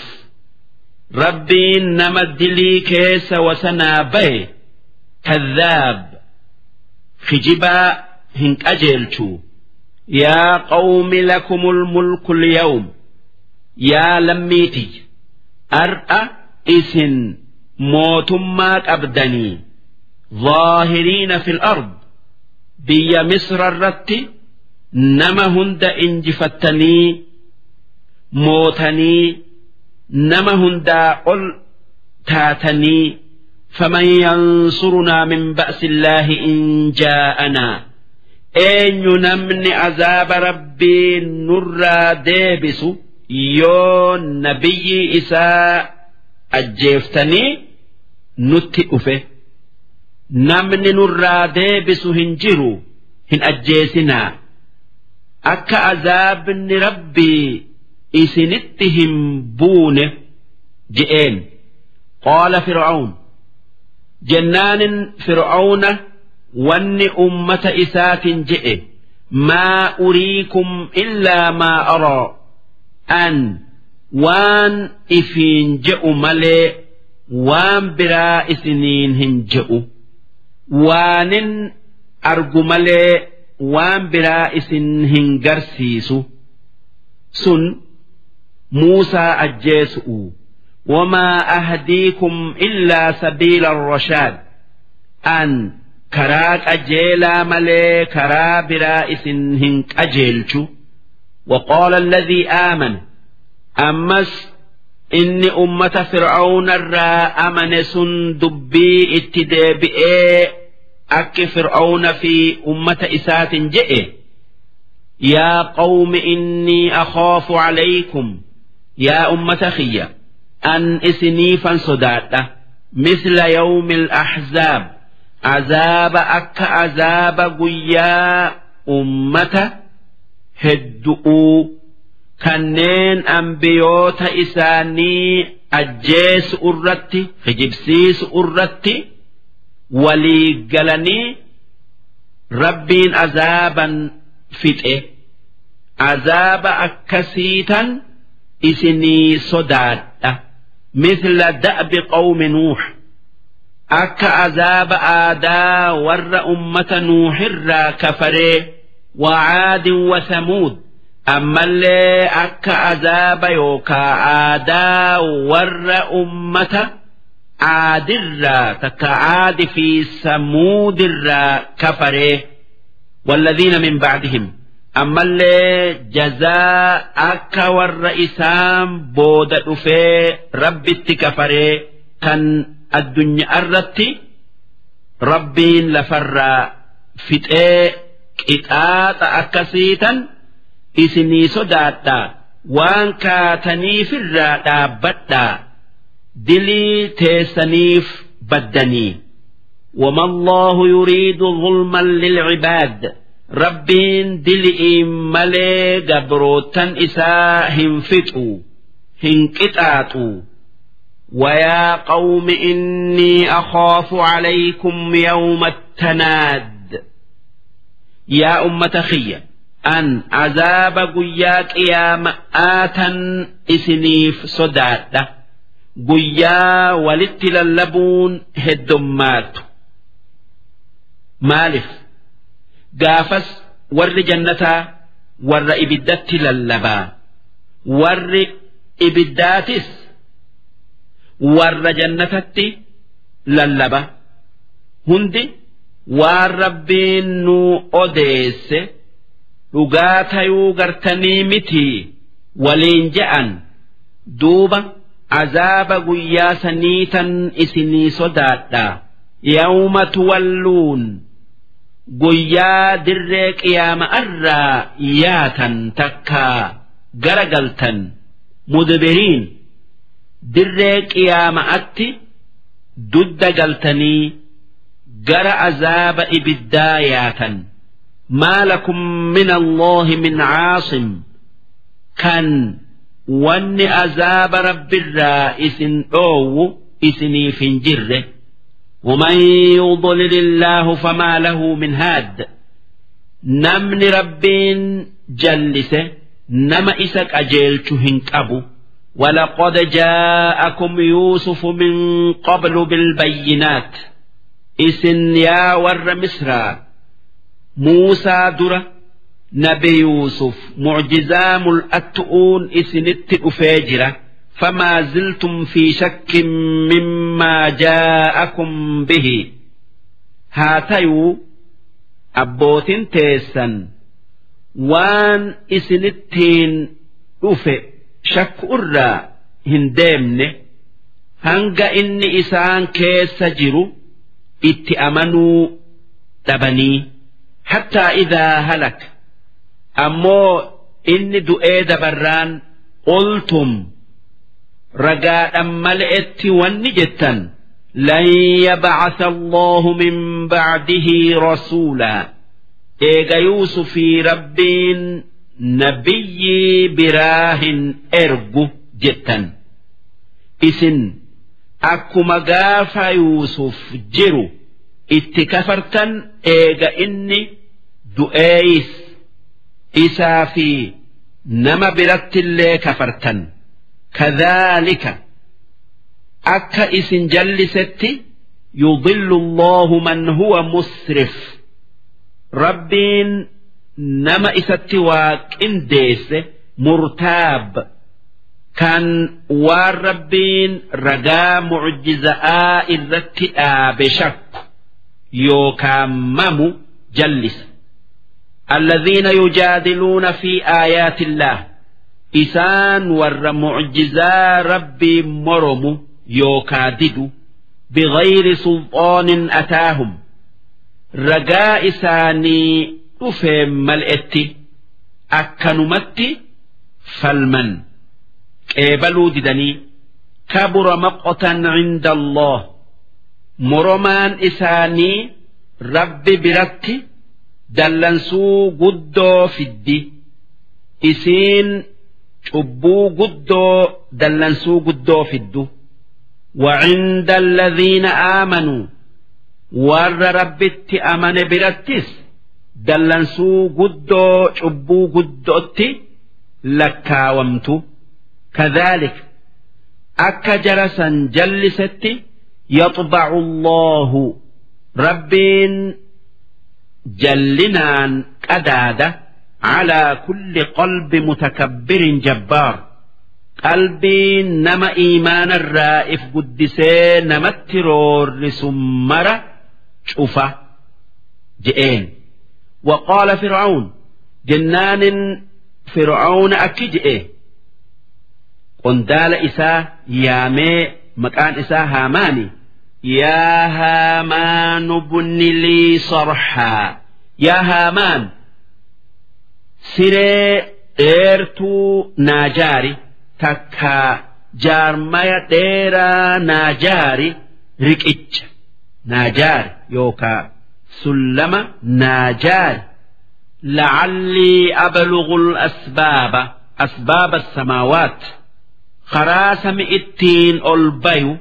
Speaker 3: Rabbiin nama dilii keessa wasanaa baye kadhaab kijibaa hin qajeelchu. Yaa qawmi lakumul mulkul yawm, yaa lammiitiyya ar'a isin mootummaa qabdanii, zaahiriina fil ard, biyya Misra irratti nama hunda injifattanii mootanii nama hundaa ol taatanii, faman yansurunaa min ba'si illaahi in jaa'anaa, eenyu namni azaaba Rabbii nurraa deebisu yoo nabiyyi isaa ajjeeftanii nutti dhufe? Namni nurraa deebisu hin jiru, hin ajjeesinaa akka azaabni Rabbii isinitti hin buune je'een. Qaala Fir'awn jennaanin, Fir'aawna wanni ummata isaatin je'e: maa uriikum illaa maa araa, an waan ifiin je'u malee waan biraa isiniin hin je'u, waanin argu malee waan biraa isin hin garsiisu, sun Muusaa ajjeesu'u. Wamaa ahdiikum illaa sabiila rashaad, an karaa qajeelaa malee karaa biraa isin hin qajeelchu. وقال الذي آمن, ammas inni ummata Fir'aawna irraa amane sun dubbii itti deebi'ee akki Fir'aawna fi ummata isaatin je'e: yaa qawmi innii akhaafu alaykum, yaa ummata kiyya an isiniifan sodaadha, misla yawmi al-ahzaab, azaaba akka azaaba guyyaa ummata heddu'uu kanneen ambiyoota isaanii ajjeesu irratti, kijibsiisu irratti walii galanii Rabbiin azaaban fixe, azaaba akkasiitan isinii sodaadha. Mithla da'bi qawmi Nuux, akka azaaba aadaa warra ummata Nuuxirraa kafaree, wacaadin wa Samuud, ammallee akka azaaba yookaa aadaa warra ummata Aadirraa takka Aadi fi Samuudirraa kafaree, والذين من بعدهم, ammallee jazaa akka warra isaan booda dhufee Rabbitti kafaree kan addunyaa irratti Rabbiin lafarraa fixee qixaaxa akkasiitan isinii sodaadhaa, waan kaataniifirraa dhaabbadhaa, dilii teessaniif baddanii. وما الله يريد ظلما للعباد, Rabbiin dili'iin malee gabrootan isaa hin fixu, hin qixaaxu. ويا قوم إني أخاف عليكم يوم التناد, yaa ummata kiyya an azaaba guyyaa qiyaama'aatan isiniif sodaadha, guyyaa walitti lallabuun heddummaatu. Maalif gaafas warri jannataa warra ibiddatti lallabaa, warri ibiddaatis warra jannatatti lallaba. Hundi waan Rabbiin nuu odeesse dhugaa tayuu gartanii mitii waliin je'an. Duuba azaaba guyyaa saniitan isinii sodaadha. Yawma tuwalluun, guyyaa dirree qiyaama'arraa yaatan takkaa garagaltan, mudbiriin, dirree qiyaama'atti dudda galtanii gara azaaba ibiddaa yaatan. Maa lakum min Allaahi min caasim, kan wanni azaaba Rabbirraa isin dhoowwu isiniif hin jirre. ومن يضلل الله فما له من هاد، namni Rabbiin jallise nama isa qajeelchu hin qabu. ولقد جاءكم يوسف من قبل بالبينات، isin yaa warra Misraa, Muusaa dura Nabi Yuusuf mucjizaa mul'attu'uun isinitti dhufee jira. فما زلتم في شك مما جاءكم به، haa tayuu abbootin teessan waan isinittiin dhufe shakku irraa hin deemne, hanga inni isaan keessa jiru itti amanuu dhabanii. حتى إذا هلك، ammoo inni du'ee dabarraan, قلتم, ragaadhan mal'etti wanni jettan, لن يبعث الله من بعده رسولا, eega Yuusufii Rabbiin nabiyyii biraa hin ergu jettan. Isin akkuma gaafa Yuusuf jiru itti kafartan, eega inni du'eeyis isaa fi nama birattillee kafartan. كذلك, akka isin jallisetti, يضل الله من هو مسرف, Rabbiin nama isatti waa qindeesse, مرتاب, kan waan Rabbiin ragaa mucjiza'aa irratti dhaabe shakku yookaan mamu jallisa. الذين يجادلون في آيات الله, isaan warra mucjizaa Rabbii moromu yookaa didu, بغير سلطان أتاهم, ragaa isaanii dhufeen mal'etti akkanumatti falman qeebaluu didanii. كبر مقتا عند الله, moromaan isaanii Rabbi biratti dallansuu guddoo fiddi. Isiin cubbuu guddoo dallansuu guddoo fiddu. وعند الذين آمنوا, warra Rabbitti amane birattis dallansuu guddoo cubbuu guddootti lakkaawamtu. كذلك, akka jarasan jallisetti, يطبع الله, Rabbiin jallinaan qadaada, على كل قلب متكبر جبار, qalbiin nama iimaana irraa if guddisee namatti roorrisu mara cufa je'een. وقال فرعون, jennaan Fir'auna akki je'e, qondaala isaa yaamee, maqaan isaa Haamaani: يا هامان ابن لي صرحا, yaa Haamaan, siree dheertuu naa jaari, takkaa jaarmaya dheeraa naa jaari, riqicha naa jaari yookaa sullama naa jaari. لعلي أبلغ الأسباب, أسباب السماوات, karaa sami'ittiin ol bayu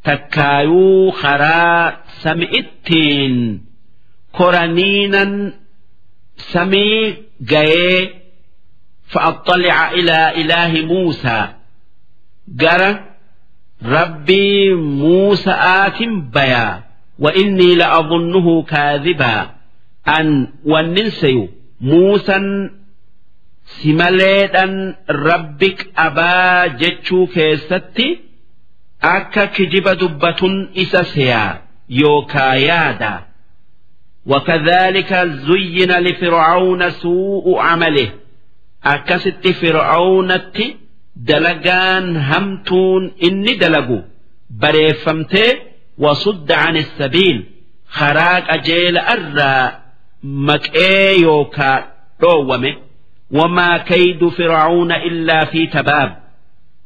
Speaker 3: takkaayuu karaa sami'ittiin koraniinan samii gayee, فأطلع إلى إله موسى, gara Rabbii Muusa'aatin bayaa. وإني لأظنه كاذبا أن وننسي موسى سمليدا ربك أبا جتشو كيستي أكا كجب دبة إساسيا يوكا يادا. وكذلك زين لفرعون سوء عمله أكست فرعونتي دلقان همتون إني دلقو بريفمتي وصد عن السبيل خراج أجيل أرى مكئي يوكا رومه. وما كيد فرعون إلا في تباب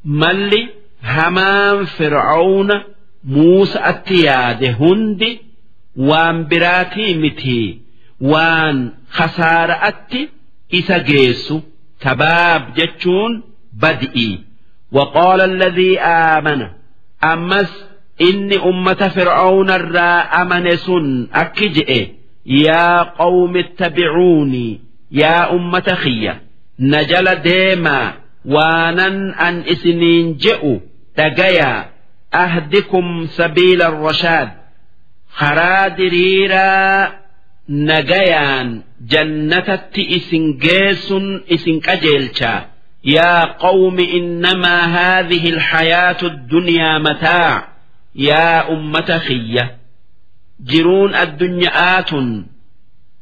Speaker 3: ملي همان فرعون موسى أتياد هندي وان براتي متي وان خسارة أتي إسا جيسو تباب جتشون بدئي. وقال الذي آمن أمس إني أمة فرعون الرا أمنس أكجئ يا قوم اتبعوني يا أمة خية نجل ديما وانن أن إسنين جئوا تقيا أهدكم سبيل الرشاد خرادريرا نجيان جنة إسنجيس إسنكجيلشا. يا قوم إنما هذه الحياة الدنيا متاع يا أمة خية جرون الدنيا آت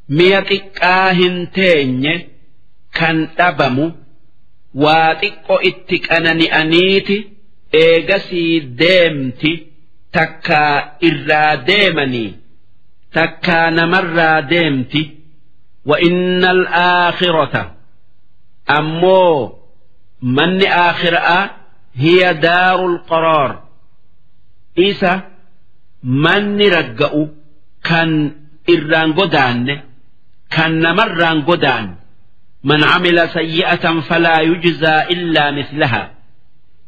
Speaker 3: ميتك آهن تين كان أبمو واتك اتك أنني أنيتي إيغسي ديمتي تكا إرا ديمني تكا نمرا ديمتي. وإن الآخرة أمو من آخرة هي دار القرار إيسا من رجعوا كان إران قدان كان نمران قدان. من عمل سيئة فلا يجزى إلا مثلها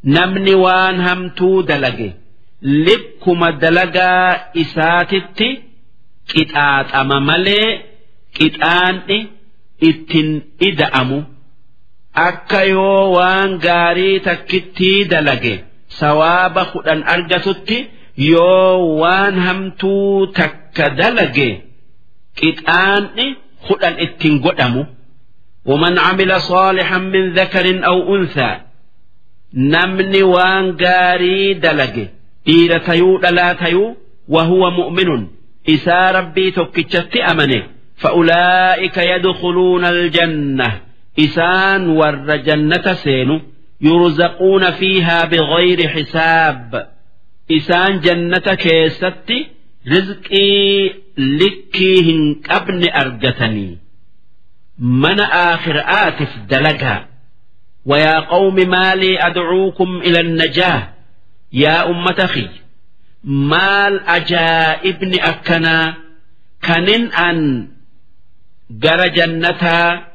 Speaker 3: نمني وان همتو دلقي لكما دلقا إساتتي كتات أماملي كتاني إتن إدأمو akka yoo waan gaarii takkittii dalage sawaaba 10 argatutti yoo waan hamtuu takka dalage qixaanni 10 ittiin godhamu. ومن عمل صالحا من ذكر أو أنثى نمني وان غاري دلقي إيرا تيو لا تيو وهو مؤمن إسا ربي تكتشت أمنه فأولئك يدخلون الجنة إسان ور جنة سينو يرزقون فيها بغير حساب إسان جنة كيستي رزقي لكيهن أبن أرجتني من آخر آتف دلقها. ويا قوم ما لي أدعوكم إلى النجاة يا أمة أخي مال أجائبن أكنا كنن أن جر جنتها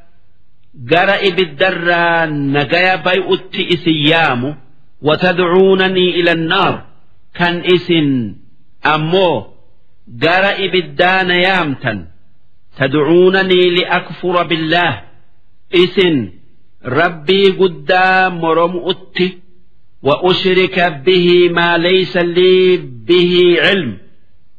Speaker 3: جر إبدر نجايا بيؤت إسيام وتدعونني إلى النار كان إسن أمو جر إبدان يامتا تدعونني لأكفر بالله إسن ربي قدام مرمؤت وأشرك به ما ليس لي به علم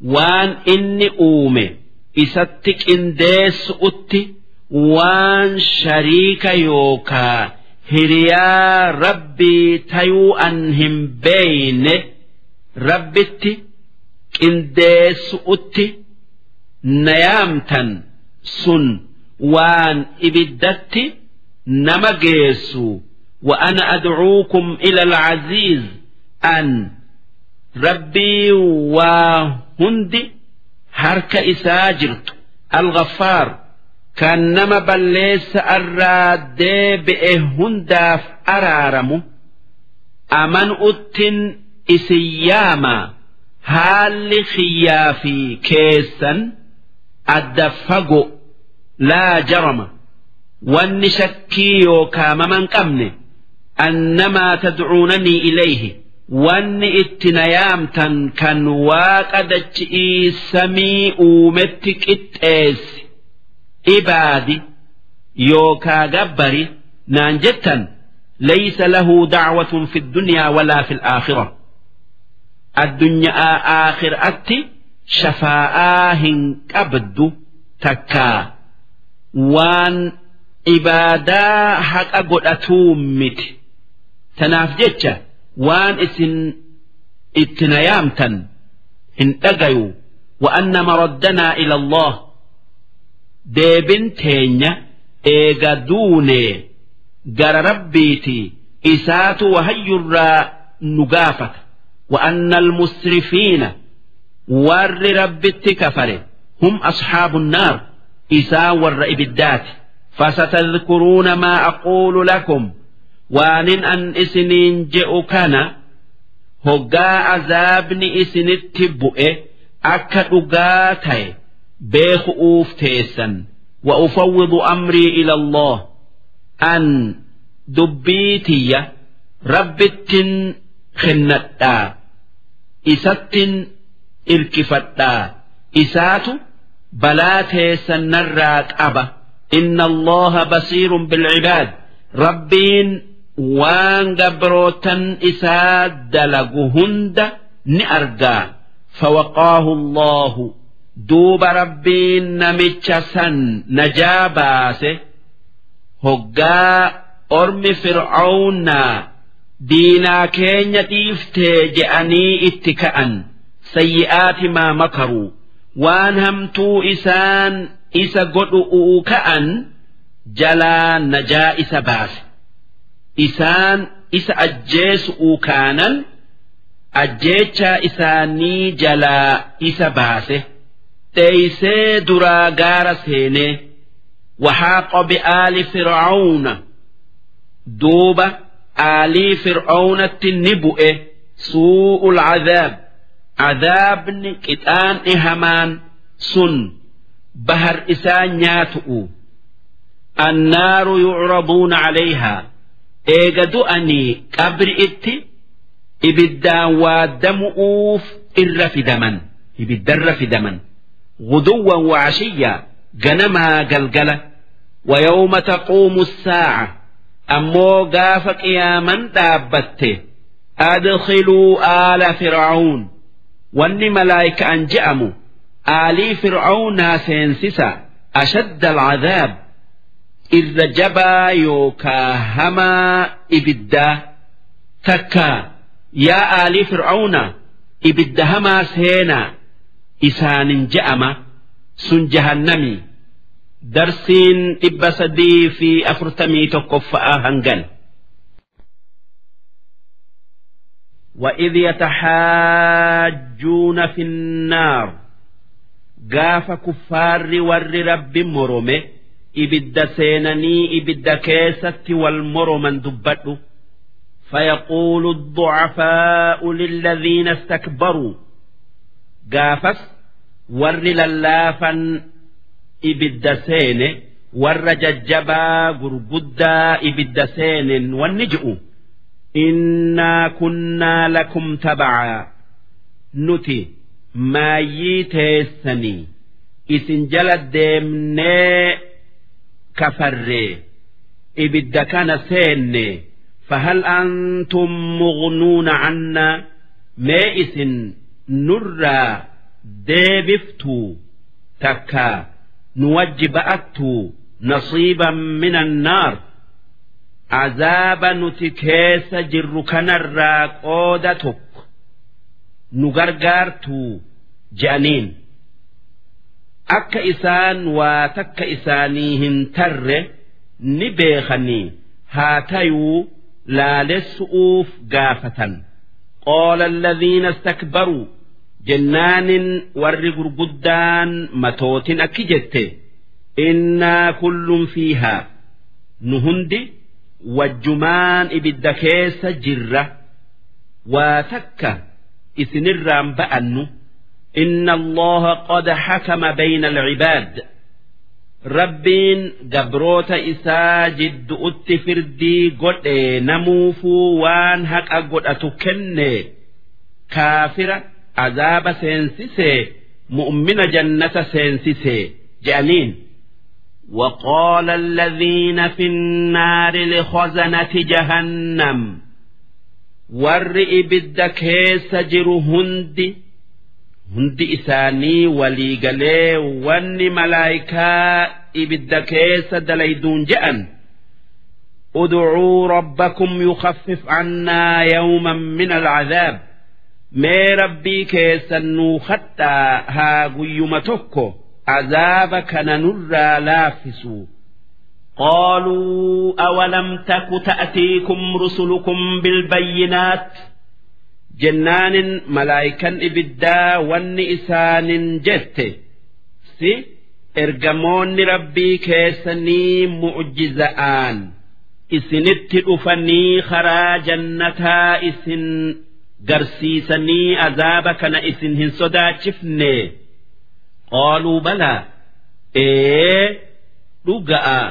Speaker 3: وان إني أومي إستك إنديس أتي وان شريك يوكا هريا ربي تيو أنهم بين ربتي إنديس أتي نيامتا سن وان إبدتي نمجيسو. وأنا أدعوكم إلى العزيز أن ربي وهندي هرك إساجرت الغفار كان نما بليس أراد بإهنداف أرارمو أمن أتن إسياما هال خيافي كيسا أدفقو لا جرم واني يوكا ممن قمني أنما تدعونني إليه واني اتنيامتا كان واقدتشئي سمي أومتك اتئس إبادي يوكا جبري نانجتا ليس له دعوة في الدنيا ولا في الآخرة الدنيا آخر أتي shafaa'aa hin qabdu takkaa waan ibaadaa haqa godhatuu miti. Tanaaf jecha waan isin itti na yaamtan hin dhagayu. Wa'anna maraddanaa ila Allah, deebin teenya eega duunee gara Rabbiiti, isaatu wahayyurraa nu gaafata. Wa'anna almusrifiina, warri Rabbitti kafare, hum asxaabu nnaar, isaan warra ibiddaati. Fasatadhkuruuna maa aquulu lakum, waanin an isiniin je'u kana hoggaa azaabni isinitti bu'e akka dhugaa ta'e beeku'uuf teessan. Wa ufawwidu amrii ila Allah, an dubbii tiyya Rabbittin kennadhaa, isattin irkifadhaa, isaatu balaa teessan narraa qaba. Inna Allaha basiirun bilcibaad, Rabbiin waan gabrootan isaa dalagu hunda ni argaa. Fawaqaahu Allahu, duuba Rabbiin namicha san najaa baase. Hoggaa ormi Fir'aawnaa diinaa keenya dhiiftee je'anii itti ka'an, sayyi'aati maa makaruu, waan hamtuu isaan isa godhu'uu ka'an jalaa najaa isa baase. Isaan isa ajjeesu'uu kaanan ajjeechaa isaanii jalaa isa baase, dheeysee duraa gaara seenee. Waxaaqa bi'aali Fir'aawna, duuba aalii Fir'aawnatti ni bu'e suu'ul cadaab, cadaabni qixaan'i hamaan sun bahar isaan nyaatu'u. Annaaru yucraduuna calayhaa, eega du'anii qabri itti ibiddaan waaddamu'uuf irra fidaman, ibiddarra fidaman, guduwwan wacashiyyaa, ganamaa galgala. ويوم تقوم الساعة، أمو قاف قياما دابته، أدخلوا آل فرعون، واني ملايك أنجأموا آلي فرعون سينسسا، أشد العذاب، إذا جبا يوكا هما إبدا تكا، يا آلي فرعون إبدا هما سينا إسان جأمة سن جهنمي. Darsiin 341ffaa hangan. وإذ يتحاجون في النار، gaafa kuffaarri warri Rabbi morome ibidda seenanii ibidda keessatti wal moroman dubbadhu. فيقول الضعفاء للذين استكبروا، gaafas warri lallaafan ibidda seene warra jajjabaa gurguddaa ibidda seenen wanni ji'u: innaa kunnaa lakum tabacaa, nuti maayyii teessanii isin jala deemnee kafarree ibidda kana seenne, fahal antum mughnuuna cannaa, mee isin nurraa deebiftuu takkaa nu wajji ba'attuu, nasiiban min annaar, azaaba nuti keessa jirru kanarraa qooda tokko nu gargaartuu je'aniin. Akka isaan waa takka isaanii hin tarre ni beekanii, haa tayuu laalessu'uuf gaafatan. Qaala alladhiina istakbaruu, jennaanin warri gurguddaan matootin akki jette: innaa kullun fiihaa, nu hundi wajjumaan ibidda keessa jirra, waa takka isinirraan ba'annu. Inna Allaha qad hakama bayna alcibaad, Rabbiin gabroota isaa jiddu'utti firdii godhe, namuufuu waan haqa godhatu kenne, kaafira azaaba seensisee, mu'mina jannata seensisee je'aniin. وقال الذين في النار لخزنة جهنم، warri ibidda keessa jiru hundi Hundi isaanii walii galee wanni malaayikaa ibidda keessa dalayduun je'an: "Udcuu rabbakum yukhaffif cannaa yawman min alcadaab." Mee Rabbii keessan nuu kadhaa, haa guyyuma tokko azaaba kana nurraa laaffisu. قالوا أولم تك تأتيكم رسلكم بالبينات؟ Jennaanin malaayikan ibiddaa wanni isaanin jette: si ergamoonni Rabbii keessanii mu'jiza'aan isinitti dhufanii karaa jannataa isin garsiisanii azaaba kana isin hin sodaachifne? قالوا بلى, ee dhuga'a,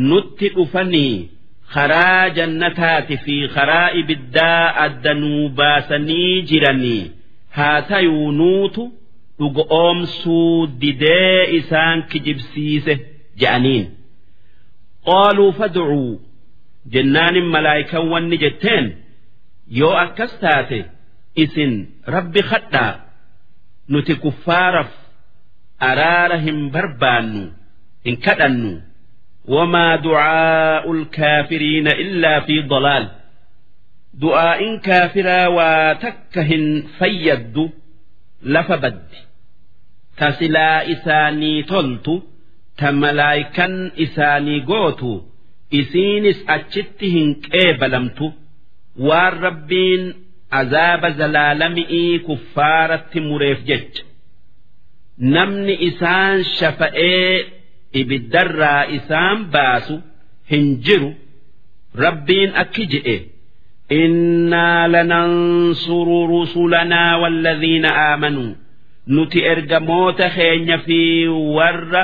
Speaker 3: nutti dhufanii karaa jannataati fi karaa ibiddaa adda nuu baasanii jiranii, haa tayuu nuutu dhuga oomsuu didee isaan kijibsiise je'aniin. قالوا فادعوا, jennaanin malaayikan wanni jetteen: yoo akkas taate isin Rabbi kadhaa, nuti kuffaaraf araara hin barbaannu, hin kadhannu. وما دعاء الكافرين إلا في ضلال. Du'aa'in kaafiraa waa takka hin fayyaddu, lafa baddi. Ta silaa isaanii toltu, ta malaayikan isaanii gootu, isiinis achitti hin qeebalamtu, waan Rabbiin azaaba zalaalami'ii kuffaaratti mureef jecha. Namni isaan shafa'ee ibiddarraa isaan baasu hin jiru. Rabbiin akki je'e: إنا لننصر رسلنا والذين آمنوا. Nuti ergamoota keenya fi warra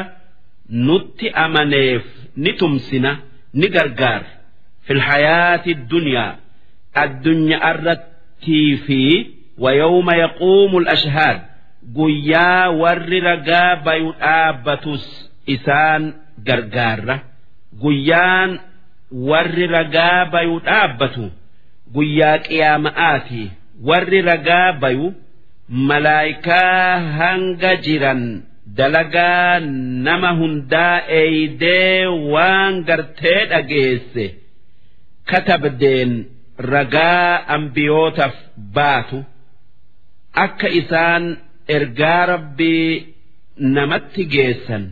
Speaker 3: nutti amaneef ni tumsina, ni gargaar, في الحياة الدنيا, addunyaa irrattii fi ويوم يقوم الأشهاد, guyyaa warri ragaa bayu dhaabbatus isaan gargaarra. Guyyaan warri ragaa bayu dhaabbatu guyyaa qiyaama'aati. Warri ragaa bayu malaayikaa hanga jiran dalagaa nama hundaa eeydee waan gartee dhageesse katabdeen ragaa ambiyootaaf baatu, akka isaan ergaa Rabbii namatti geessan,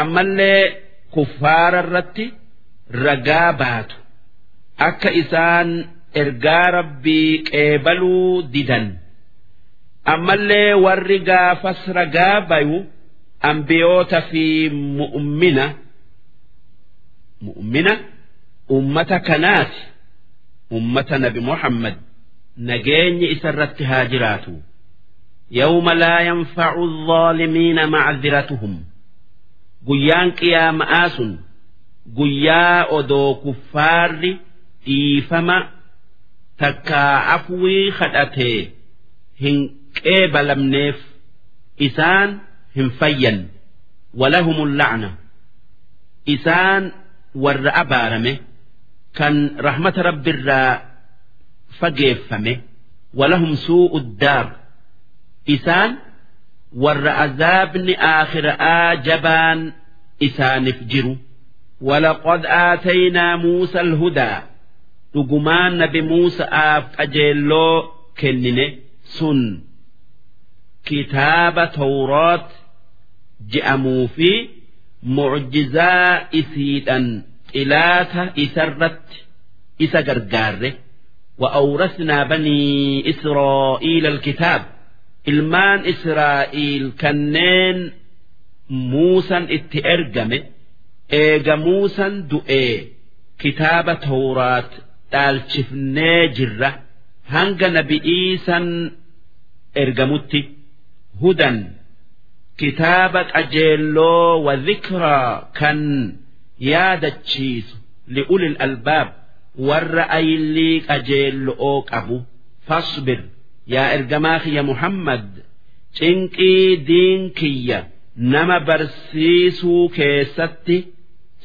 Speaker 3: ammallee kuffaara irratti ragaa baatu, akka isaan ergaa Rabbii qeebaluu didan. Ammallee warri gaafas ragaa bayu ambiyoota fi mu'mina ummata kanaati, ummata Nabi Muhammad, nageenyi isa irratti haa jiraatu. يوم لا ينفع الظالمين معذرتهم. Guyyaan qiyaama'aa sun guyyaa odoo kuffaarri dhiifama takkaa afwii kadhatee hin qeebalamneef, isaan hin fayyan. ولهم اللعنة, isaan warra abaarame kan rahmata Rabbirraa fageeffame. ولهم سوء الدار, isaan warra azaabni aakhiraa jabaan isaaniif jiru. ولقد آتينا موسى الهدى, dhugumaan Nabi Muusa'aaf qajeelloo kennine, sun kitaaba Tawraat je'amuu fi mucjizaa isiidhan xilaata isarratti isa gargaarre. وأورثنا بني إسرائيل الكتاب, ilmaan Israa'iil kanneen Muusan itti ergame, eega Muusan du'ee kitaaba Tawraat dhaalchifnee jirra hanga Nabi Iisan ergamutti. هدى, kitaaba qajeelloo, وذكرى, kan yaadachiisu, لأولي الألباب, warra ayillii qajeello'oo qabu. فاصبر, yaa ergamaa kiyya Muhammad, cinqii diin kiyya nama barsiisuu keessatti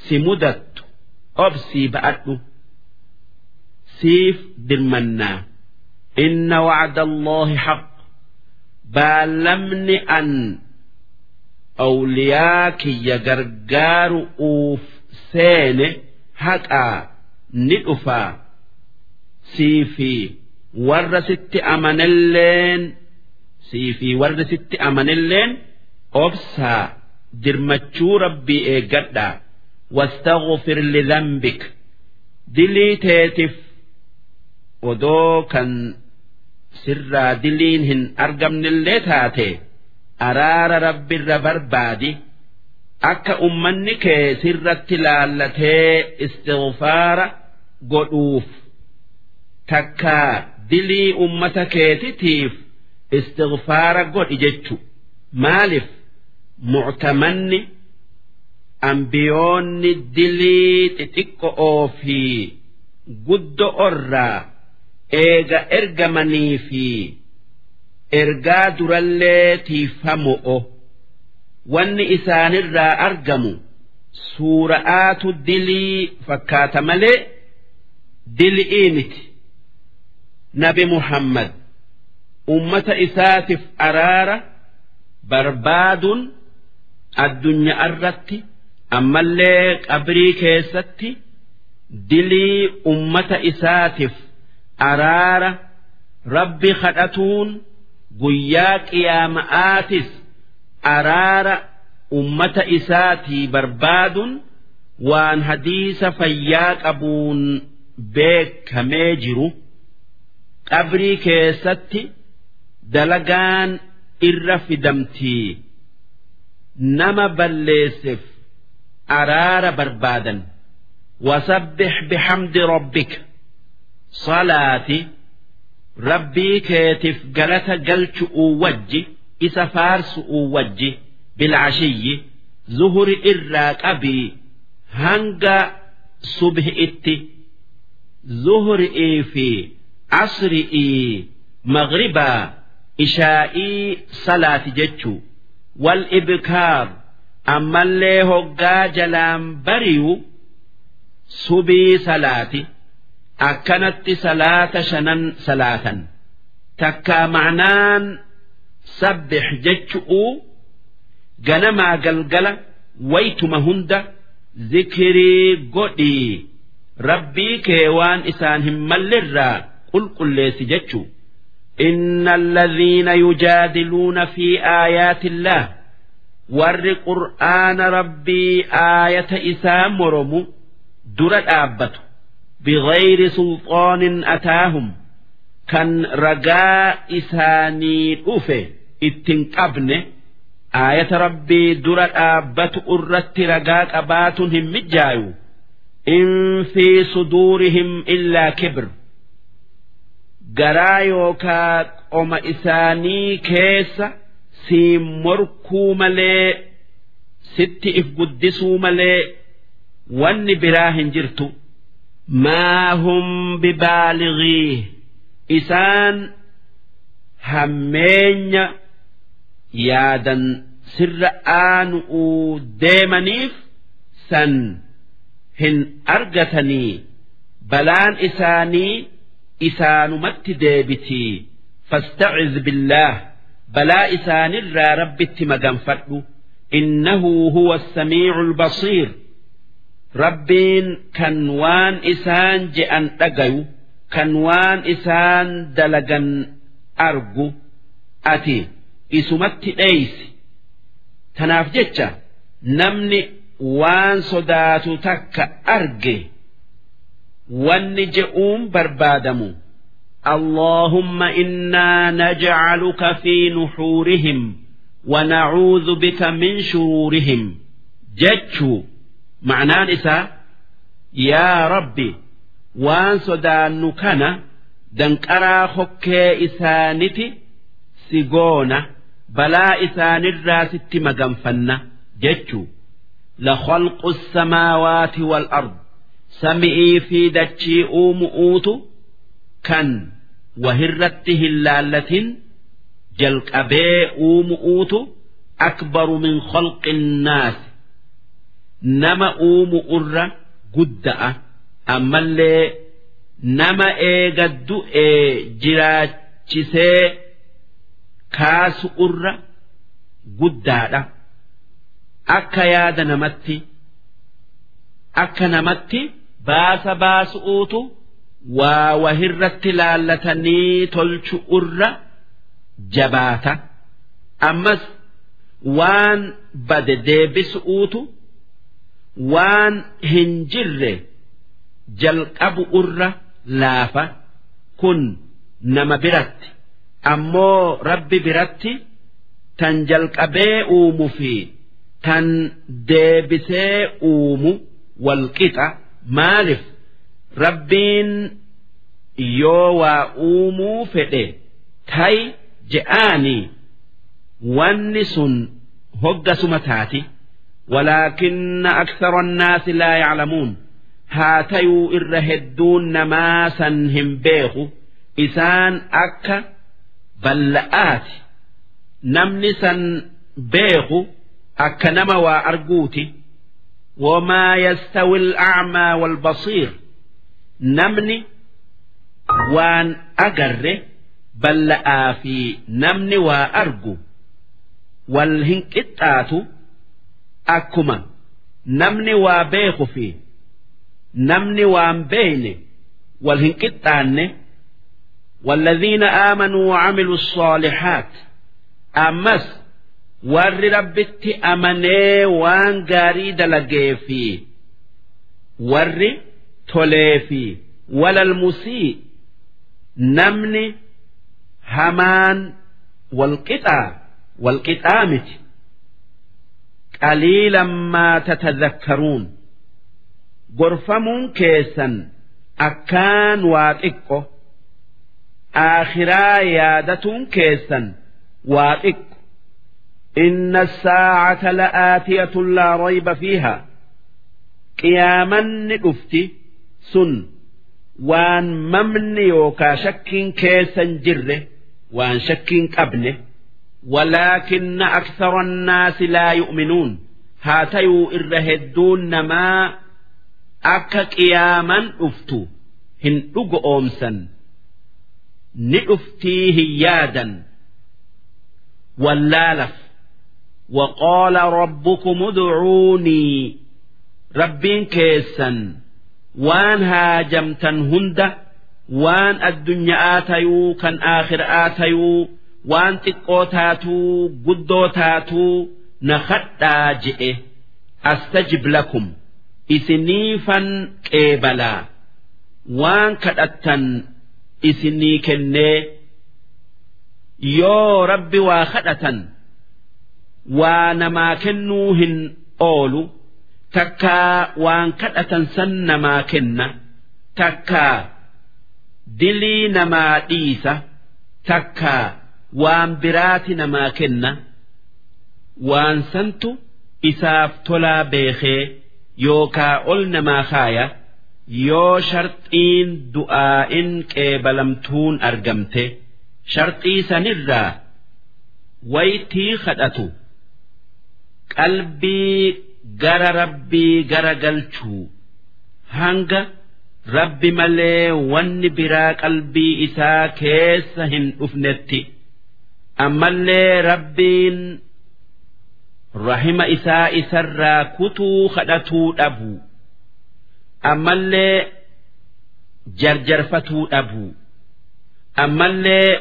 Speaker 3: si mudattu obsii ba'adhu, siif dirmannaa. إن وعد الله حق. Baallamni an awliyaa kiyya gargaaru'uuf seene haqaa ni dhufaa sii fi warra sitti amanelleen sii fi warri sitti amanelleen obsaa dirmachuu rabbii eeggadhaa. Wastaghfir lidhanbik dilii teetif odoo kan sirraa diliin hin argamnellee taate araara rabbirra barbaadi akka ummanni kee sirratti laallatee istighfaara godhuuf takkaa dilii ummata keetitiif istighfaara godhi jechu. Maalif mu'tamanni ambiyoonni dilii xixiqqo'oo fi guddo'orraa eega ergamanii fi ergaa durallee tiifamo'o wanni isaanirraa argamu suura'aatu dilii fakkaata malee dili'ii miti. Nabi Muhammad ummata isaatiif araara barbaaduun addunyaa irratti ammallee qabrii keessatti dilii ummata isaatiif araara rabbi kadhatuun guyyaa qiyaama'aatis araara ummata isaatii barbaaduun waan hadiisa fayyaa qabuun beekamee jiru. Qabrii keessatti dalagaan irra fidamtii nama balleesseef araara barbaadan. Wasabbih bihamdi rabbika salaati rabbii keetiif galata galchu'uu wajji isa faarsu'uu wajji bilcashiyyi zuhuri irraa qabii hanga subhi'itti zuhri'ii fi asri'ii maghribaa ishaa'ii salaati jechuu. Wal ibkaar ammallee hoggaa jalaan bari'u subii salaati akkanatti salaata shanan salaatan takkaa ma'naan sabbix jechu'uu ganamaa galgala waytuma hunda zikrii godhii rabbii kee waan isaan hin mallirraa qulqulleessi jechuu. Inna alladhiina yujaadiluuna fi aayaatillaah warri qur'aana rabbii aayata isaa moromu dura dhaabbatu bighayri sulxaanin ataahum kan ragaa isaanii dhufe ittiin qabne aayata rabbii dura dhaabbatu irratti ragaa qabaatuun hin mijjaayu. In fi suduurihim illaa kibr garaa yookaa qoma isaanii keessa siin morkuu malee sitti if guddisuu malee wanni biraa hin jirtu. Maa hum bibaaligii isaan hammeenya yaadan sirra aanu'uu deemaniif san hin argatanii balaan isaanii isaanumatti deebitii. Fastaciz billaah balaa isaanirraa rabbitti maganfadhu. Innahu huwa as-samii'u al-basiir rabbiin kan waan isaan je'an dhagayu kan waan isaan dalagan argu ati isumatti dheeysi. Tanaaf jecha namni waan sodaatu takka arge wanni je'uun barbaadamu Allahumma innaa naj'aluka fi nuhuurihim wa na'uudhu bika min shuruurihim jechuu. Ma'naan isaa yaa Rabbi waan sodaannu kana danqaraa hokkee isaaniti si goona balaa isaanirraa sitti maganfanna jechuu. La khalqu samaawaati wal ard sami'ii fi dachii uumu'uutu kan wahirratti hin laallatin jalqabee uumu'uutu akbaru min khalqi nnaas nama uumu'urra gudda'a ammallee nama eega du'ee jiraachisee kaasu'urra guddaadha. Akka yaada namatti akka namatti baasa baasu'uutu waa wahirratti laallatanii tolchu'urra jabaata. Ammas waan bade deebisu'uutu waan hin jirre jalqabu'urra laafa. Kun nama biratti, ammoo Rabbi biratti tan jalqabee uumu fi tan deebisee uumu walqixa. Maalif Rabbiin yoo waa uumuu fedhe tay je'aanii wanni sun hoggasuma taati. Walaakinna akthara annaasi laa ya'lamuun. Haa tayuu irra hedduun namaa san hin beeku. Isaan akka balla'aati. Namni san beeku akka nama waa arguuti. Wamaa yastawi al'acmaa waalbasiir. Namni waan agarre balla'aa fi namni waa argu wal hin qixxaatu. Akkuma namni waa beeku fi namni waan beeyne wal hin qixxaanne. Walladhiina aamanuu wacamilu ssaalihaat. Ammas warri Rabbitti amanee waan gaarii dalagee fi warri tolee fi walal musii, namni hamaan walqixaa walqixaa miti. Qaliilan maa tatadhakkaruun. Gorfamuun keessan akkaan waa xiqqo. Aakhiraa yaadatuun keessan waa xiqqo. Inna saacata la'aatiyatun laa rayba fiihaa. Qiyaamanni dhufti sun waan mamni yookaa shakkiin keessan jirre, waan shakkiin qabne. Walaakinna akthara annaasi laa yu'minuun. Haa tayuu irra hedduun namaa akka qiyaaman dhuftu hin dhugo oomsan, ni dhuftii hin yaadan wallaalaf. وقال ربكم ادعوني. Rabbiin keessan waan haajamtan hunda, waan addunyaa tayuu kan aakhiraa tayuu, waan xiqqoo taatuu guddoo taatuu, na kadhaa je'e. أستجب لكم, isiniifan qeebalaa, waan kadhattan isinii kennee. Yoo Rabbi waa kadhatan waa namaa kennuu hin oolu. Takkaa waan kadhatan san namaa kenna, takkaa dilii namaa dhiisa, takkaa waan biraati namaa kenna. Waan santu isaaf tolaa beekee yookaa ol namaa kaaya yoo sharxiin du'aa'in qeebalamtuun argamte. Sharxii sanirraa waytii kadhatu qalbii gara Rabbii gara galchuu, hanga Rabbi malee wanni biraa qalbii isaa keessa hin dhufnetti. Ammallee Rabbiin rahima isaa isarraa kutuu kadhatuu dhabuu. Ammallee jarjarfatuu dhabuu. Ammallee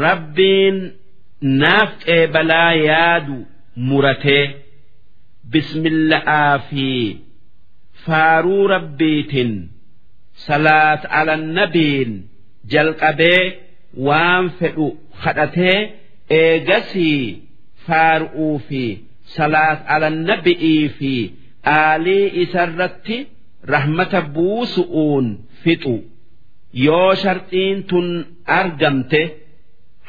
Speaker 3: Rabbiin naaf qeebalaa yaadu muratee bismilla'aa fi faaruu Rabbiitiin salaat ala nabiin jalqabee waan fedhu kadhatee, eegasii faaru'uu fi salaat ala nabi'ii fi aalii isarratti rahmata buusu'uun fixu. Yoo sharxiin tun argamte,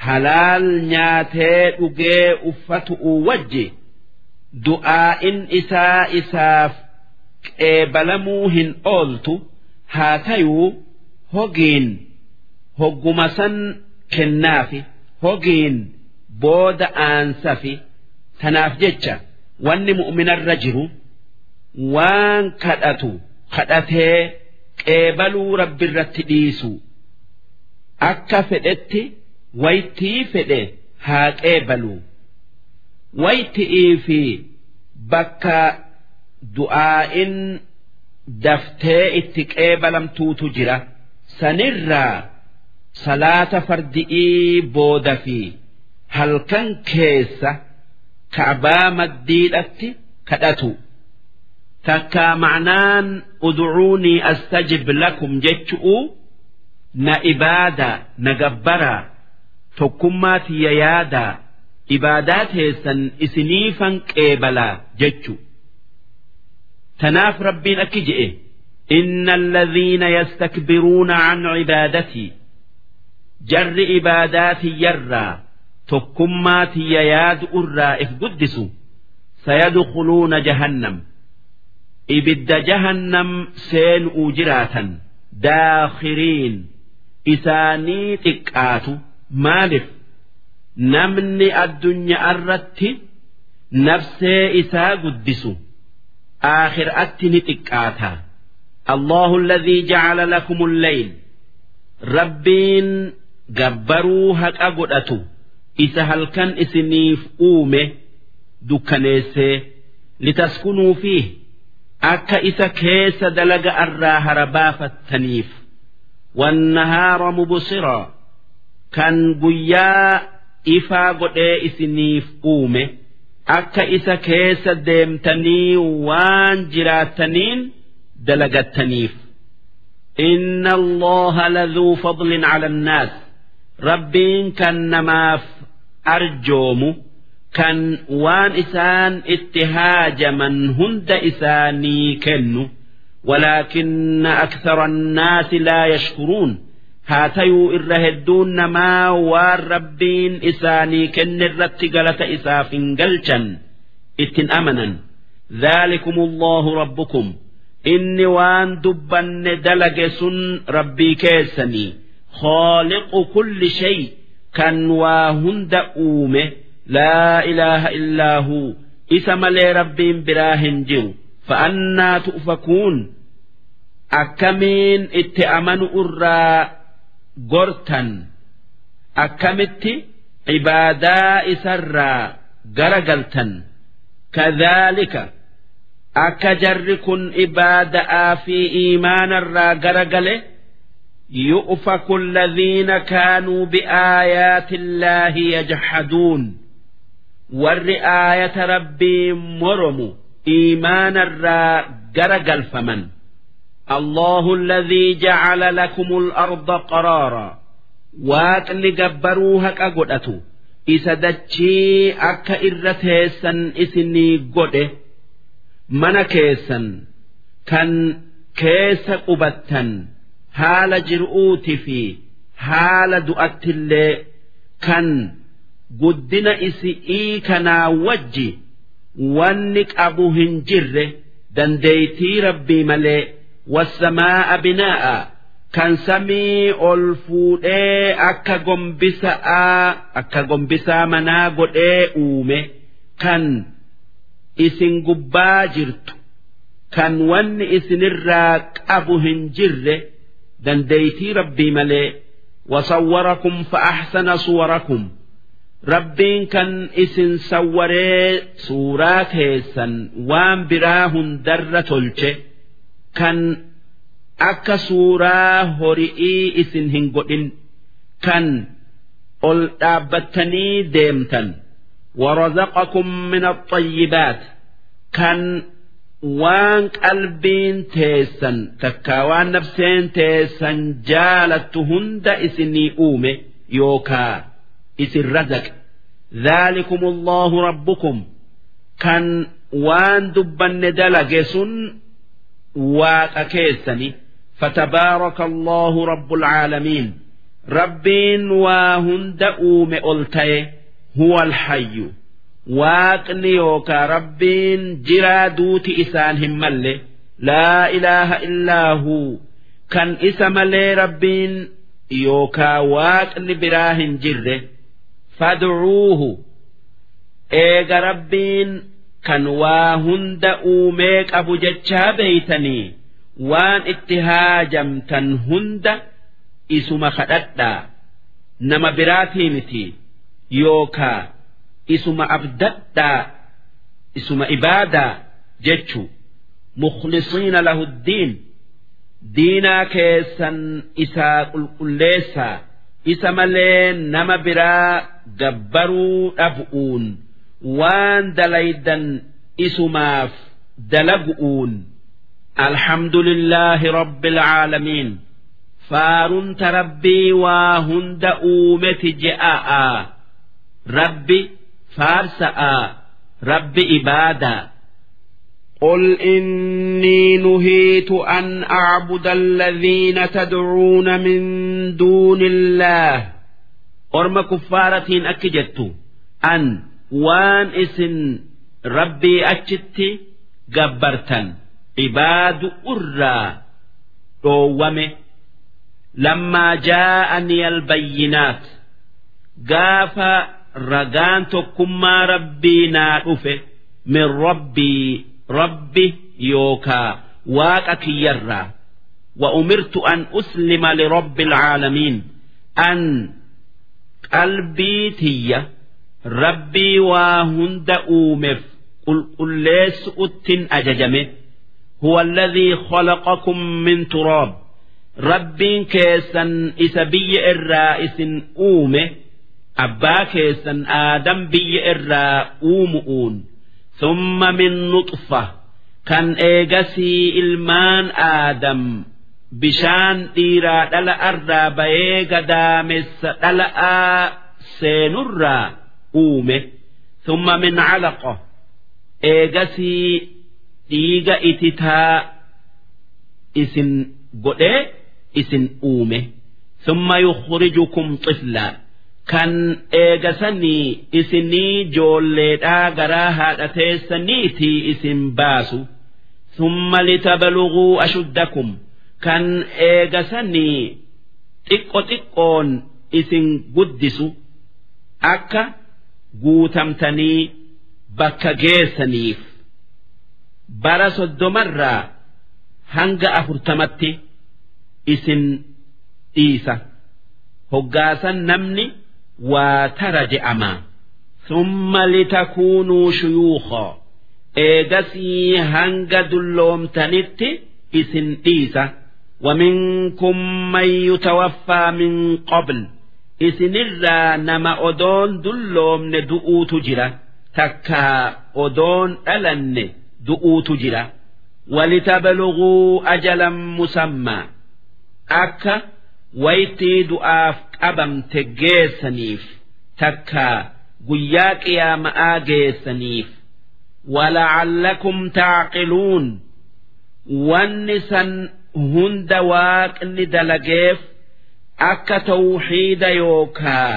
Speaker 3: halaal nyaatee dhugee uffatu'u wajji du'aa'in isaa isaaf qeebalamuu hin ooltu. Haa tayuu hogiin hogguma san kennaafi, hogiin booda aansafi. Tanaaf jecha wanni mu'minarra jiru waan kadhatu kadhatee qeebaluu Rabbirratti dhiisu, akka fedhetti waytii fedhe haa qeebalu. Wayti'ii fi bakka du'aa'in daftee itti qeebalamtuutu jira. Sanirraa salaata fardi'ii booda fi halkan keessa ka'baa maddiidhatti kadhatu. Takkaa ma'naan ud'uunii astajib lakum jechu'u na ibaadaa na gabbaraa tokkummaa tiyya yaadaa ibaadaa teessan isiniifan qeebalaa jechu. Tanaaf Rabbiin akki je'e: inna alladhiina yastakbiruuna an cibaadatii, jarri ibaadaa tiyyarraa tokkummaa tiyya yaadu irraa if guddisu, sayadkhuluuna jahannam, ibidda jahannam seenu'uu jiraatan, daakhiriin, isaanii xiqqaatu. Maalif namni addunyaa irratti nafsee isaa guddisu aakhiraatti ni xiqqaata. Allahu alladhii ja'ala lakumul layl, Rabbiin gabbaruu haqa godhatu isa halkan isiniif uume dukkaneessee, litaskunuu fiih, akka isa keessa dalaga irraa harabaafattaniif, wannahaara mubsiraa, kan guyyaa ifaa godhee isiniif uume akka isa keessa deemtanii waan jiraattaniin dalagattaniif. Inna Allaha ladhuu fadlin cala annaas, Rabbiin kan namaaf arjoomu kan waan isaan itti haajaman hunda isaanii kennu, walaakinna akthara annaasi laa yashkuruun. Haa tayuu irra hedduun namaa waan Rabbiin isaanii kenne irratti galata isaaf hin galchan, ittin amanan. Dhaalikum Allahu rabbukum, inni waan dubbanne dalage sun Rabbii keessanii, khaaliqu kulli shay, kan waa hunda uume, laa ilaaha illaa huu, isa malee Rabbiin biraa hin jiru. Fa'annaa tu'fakuun, akkamiin itti amanu irraa gortan, akkamitti ibaadaa isarraa garagaltan? Kadhaalika, akka jarri kun ibaada'aa fi iimaanarraa garagale, yu'faku alladhiina kaanuu biaayaati illaahi yajhaduun, warri aayata Rabbii moromu iimaanarraa garagalfaman. Allahu alladhii ja'ala lakumul arda qaraaraa, Waaqni gabbaruu haqa godhatu isa dachii akka irra teessan isinii godhe, mana keessan kan keessa qubattan haala jiruuti fi haala du'attillee, kan guddina isi'ii kanaa wajji wanni qabu hin jirre dandeeytii Rabbii malee, wassamaa'a binaa'a, kan samii ol fuudhee akka gombisa'aa akka gombisaa manaa godhee uume, kan isin gubbaa jirtu, kan wanni isinirraa qabu hin jirre dandeeytii Rabbii malee, wasawwarakum fa'ahsana suwarakum, Rabbiin kan isin sawwaree suuraa keessan waan biraa hundarra tolche, kan akka suuraa hori'ii isin hin godhin, kan ol dhaabbattanii deemtan, warazaqakum min axayyibaat, kan waan qalbiin teessan takkaa waan nafseen teessan jaalattu hunda isinii uume yookaa isin razaqe. Dhaalikum Allahu rabbukum, kan waan dubbanne dalage sun Waaqa keessani. Fatabaaraka Allahu rabbul caalamiin, Rabbiin waa hunda uume ol ta'e. Huwa alhayyu, Waaqni yookaa Rabbiin jiraa duuti isaan hin malle, laa ilaaha illaa huu, kan isa malee Rabbiin yookaa Waaqni biraa hin jirre, fadcuuhu. Eega Rabbiin kan waa hunda uumee qabu jechaa beeytanii, waan itti haajamtan hunda isuma kadhadhaa, nama biraatii miti. Yookaa isuma abdadhaa, isuma ibaadaa jechu. Mukhlisiina lahu ddiin, diinaa keessan isaa qulqulleessaa, isa malee nama biraa gabbaruu dhabu'uun, waan dalaydan isumaaf dalagu'uun. Alhamdulillaahi rabbil caalamiin, faarunta Rabbii waa hunda uumeti je'a'a, Rabbi faarsa'a, Rabbi ibaadaa. قل إني نهيت أن أعبد الذين تدعون من دون الله. Orma kuffaaratiin akki jettu: An waan isin Rabbii achitti gabbartan ibaadu irraa dhoowwame. لما جاءني البينات, gaafa ragaan tokkummaa Rabbii naa dhufe, من ربي, Rabbi yookaa Waaqa kiyyarraa. وأمرت أن أسلم لرب العالمين. An qalbii tiyya Rabbii waa hunda uumeef qulqulleessu'uttin ajajame. هو الذي خلقكم من تراب. Rabbiin keessan isa biyya irraa isin uume, abbaa keessan Aadam biyya irraa uumu'uun. ثم من نطفة, kan eegasii ilmaan Aadam bishaan dhiiraa dhala arraa bayee gadaamessa dhala'aa seenurraa uume. ثم من علقة, eegasii dhiiga ititaa isin godhee isin uume. ثم يخرجكم طفلا, kan eegasanii isinii joolleedhaa garaa haadha teessaniitii isin baasu. ثم لتبلغوا أشدكم, kan eegasanii xiqqo xiqqoon isin guddisu, akka guutamtanii bakka geessaniif, bara 30rraa hanga 40tti isin dhiisa. Hoggaasan namni waa tara je'ama. ثم لتكونوا شيوخا, eegasii hanga dulloomtanitti isin dhiisa. ومنكم من يتوفى من قبل, isinirraa nama odoon dulloomne du'uutu jira, takkaa odoon dhalanne du'uutu jira. ولتبلغوا أجلا مسمى, akka waytii du'aaf qabamte geessaniif, takkaa guyyaa qiyaama'aa geessaniif. ولعلكم تعقلون. Wanni san hunda Waaqni dalageef akka tawxiida yookaa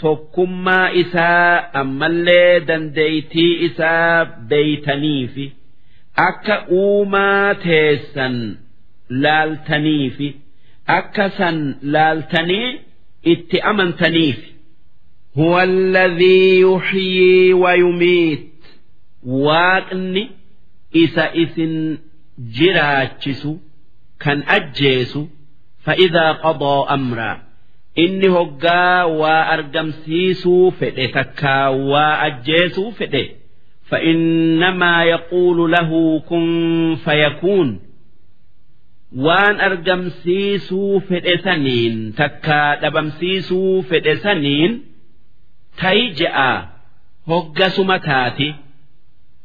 Speaker 3: tokkummaa isaa, ammallee dandeeytii isaa beeytaniifi, akka uumaa teessan laaltaniifi, akka san laaltanii itti amantaniif. هو الذي يحيي ويميت. Waaqni isa isin jiraachisu, kan ajjeesu. فإذا قضى أمرا, inni hoggaa waa argamsiisuu fedhe, takkaa waa ajjeesuu fedhe, فإنما يقول له كن فيكون. Waan argamsiisuu fedhe saniin, takkaa dhabamsiisuu fedhe saniin, ta'i je'a, hoggasuma taati.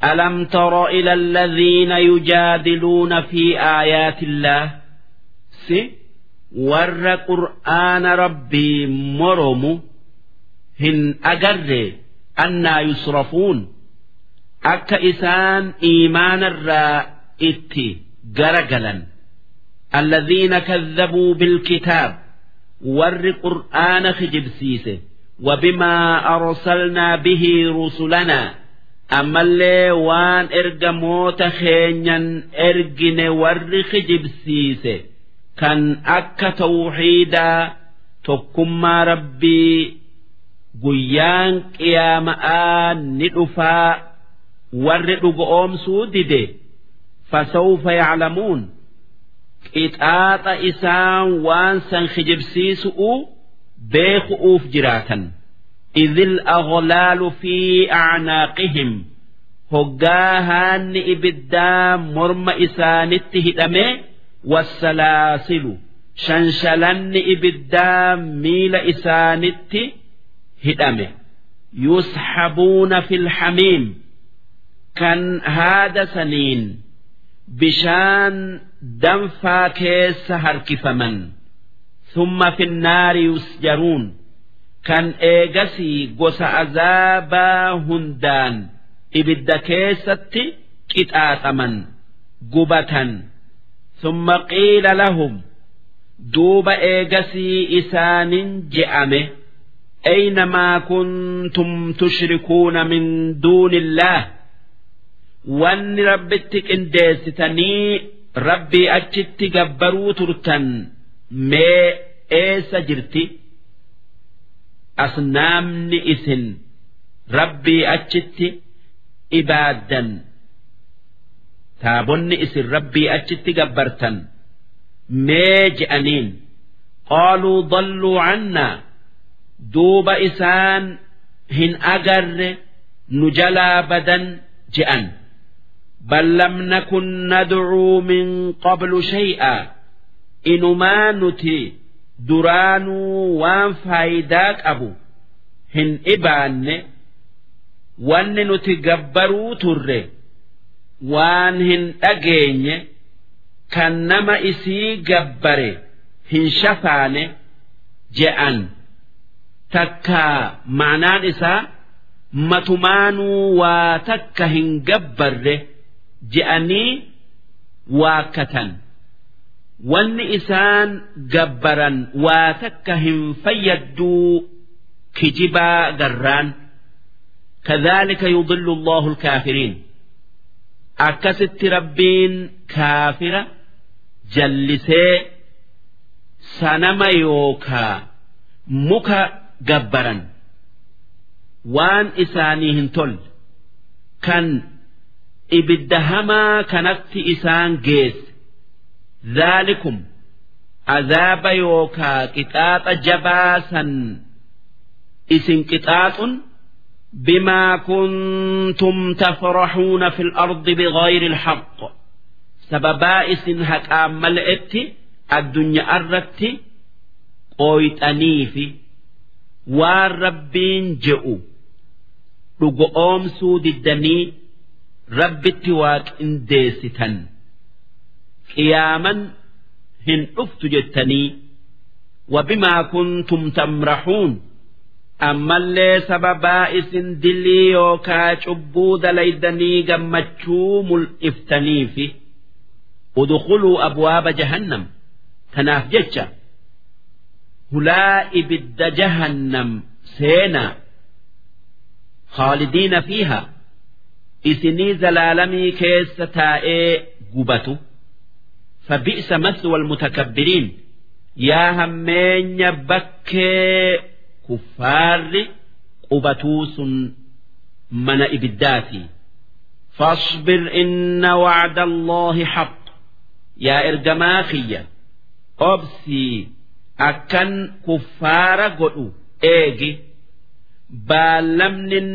Speaker 3: ألم تر إلى الذين يجادلون في آيات الله? Si warra Qur'aana Rabbii moromu hin agarre? أنى يصرفون, akka isaan iimaanarraa itti garagalan. الذين كذبوا بالكتاب, warri Qur'aana kijibsiise. وبما أرسلنا به رسلنا, ammallee waan ergamoota keenyan ergine warri kijibsiise, kan akka tawxiidaa, tokkummaa Rabbii, guyyaan qiyaama'aa ni dhufaa warri dhugo oomsuu dide. فسوف يعلمون, qixaaxa isaan waan san kijibsiisu'u beeku'uuf jiraatan. Idhil aghlaalu fi a'naaqihim hoggaa haanni ibiddaa morma isaanitti hidhame wassalaasilu shanshalanni ibiddaa miila isaanitti hidhame yushabuuna fil hamiim kan haada saniin bishaan danfaa keessa harkifaman thumma finnaari yusjaruun kan eegasii gosa azaabaa hundaan ibidda keessatti qixaaxaman gubatan thumma qiila lahum duuba eegasii isaanin je'ame ayna maa kuntum tushrikuuna min duunillaah wanni rabbitti qindeessitanii rabbii achitti gabbaruu turtan mee eessa jirti asnaamni isin rabbii achitti ibaaddan taabonni isin rabbii achitti gabbartan mee je'aniin qaaluu dalluu cannaa duuba isaan hin agarre nu jalaa badan je'an bal lam nakun nadcuu min qablu shay'a inumaa nuti duraanuu waan faayidaa qabu hin ibaanne wanni nuti gabbaruu turre waan hin dhageenye kan nama isii gabbare hin shafaane je'an takkaa ma'naan isaa matumaanuu waa takka hin gabbarre je'anii waakkatan wanni isaan gabbaran waa takka hin fayyadduu kijibaa garraan kadhaalika yudillu Allahu al-kaafiriin akkasitti rabbiin kaafira jallisee sanama yookaa muka gabbaran waan isaanii hin tolle kan ibidda hamaa kanatti isaan geesse dhaalikum azaaba yookaa qixaaxa jabaa san isin qixaaxun bimaa kuntum tafraxuuna fil ardi bighayri alhaq sababaa isin haqaan mal'etti addunyaa irratti qooyxaniifi waan rabbiin je'u dhugoomsuu diddanii rabbitti waaqindeessitan qiyaaman hin dhuftu jettanii wabimaa kuntum tamraxuun ammallee sababaa isin dilii yookaa cubbuu dalaydanii gammachuu mul'iftaniifi udkhuluu abwaaba jahannam tanaaf jecha hulaa ibidda jahannam seenaa khaalidiina fiihaa isinii zalaalamii keessa taa'ee gubatu fabi'sa maswa almutakabbiriin yaa hammeenya bakkee kuffaarri qubatuu sun mana ibiddaati fasbir inna wa'da Allaahi haqq yaa ergamaa kiyya obsii akkan kuffaara godhu eegi baallamnin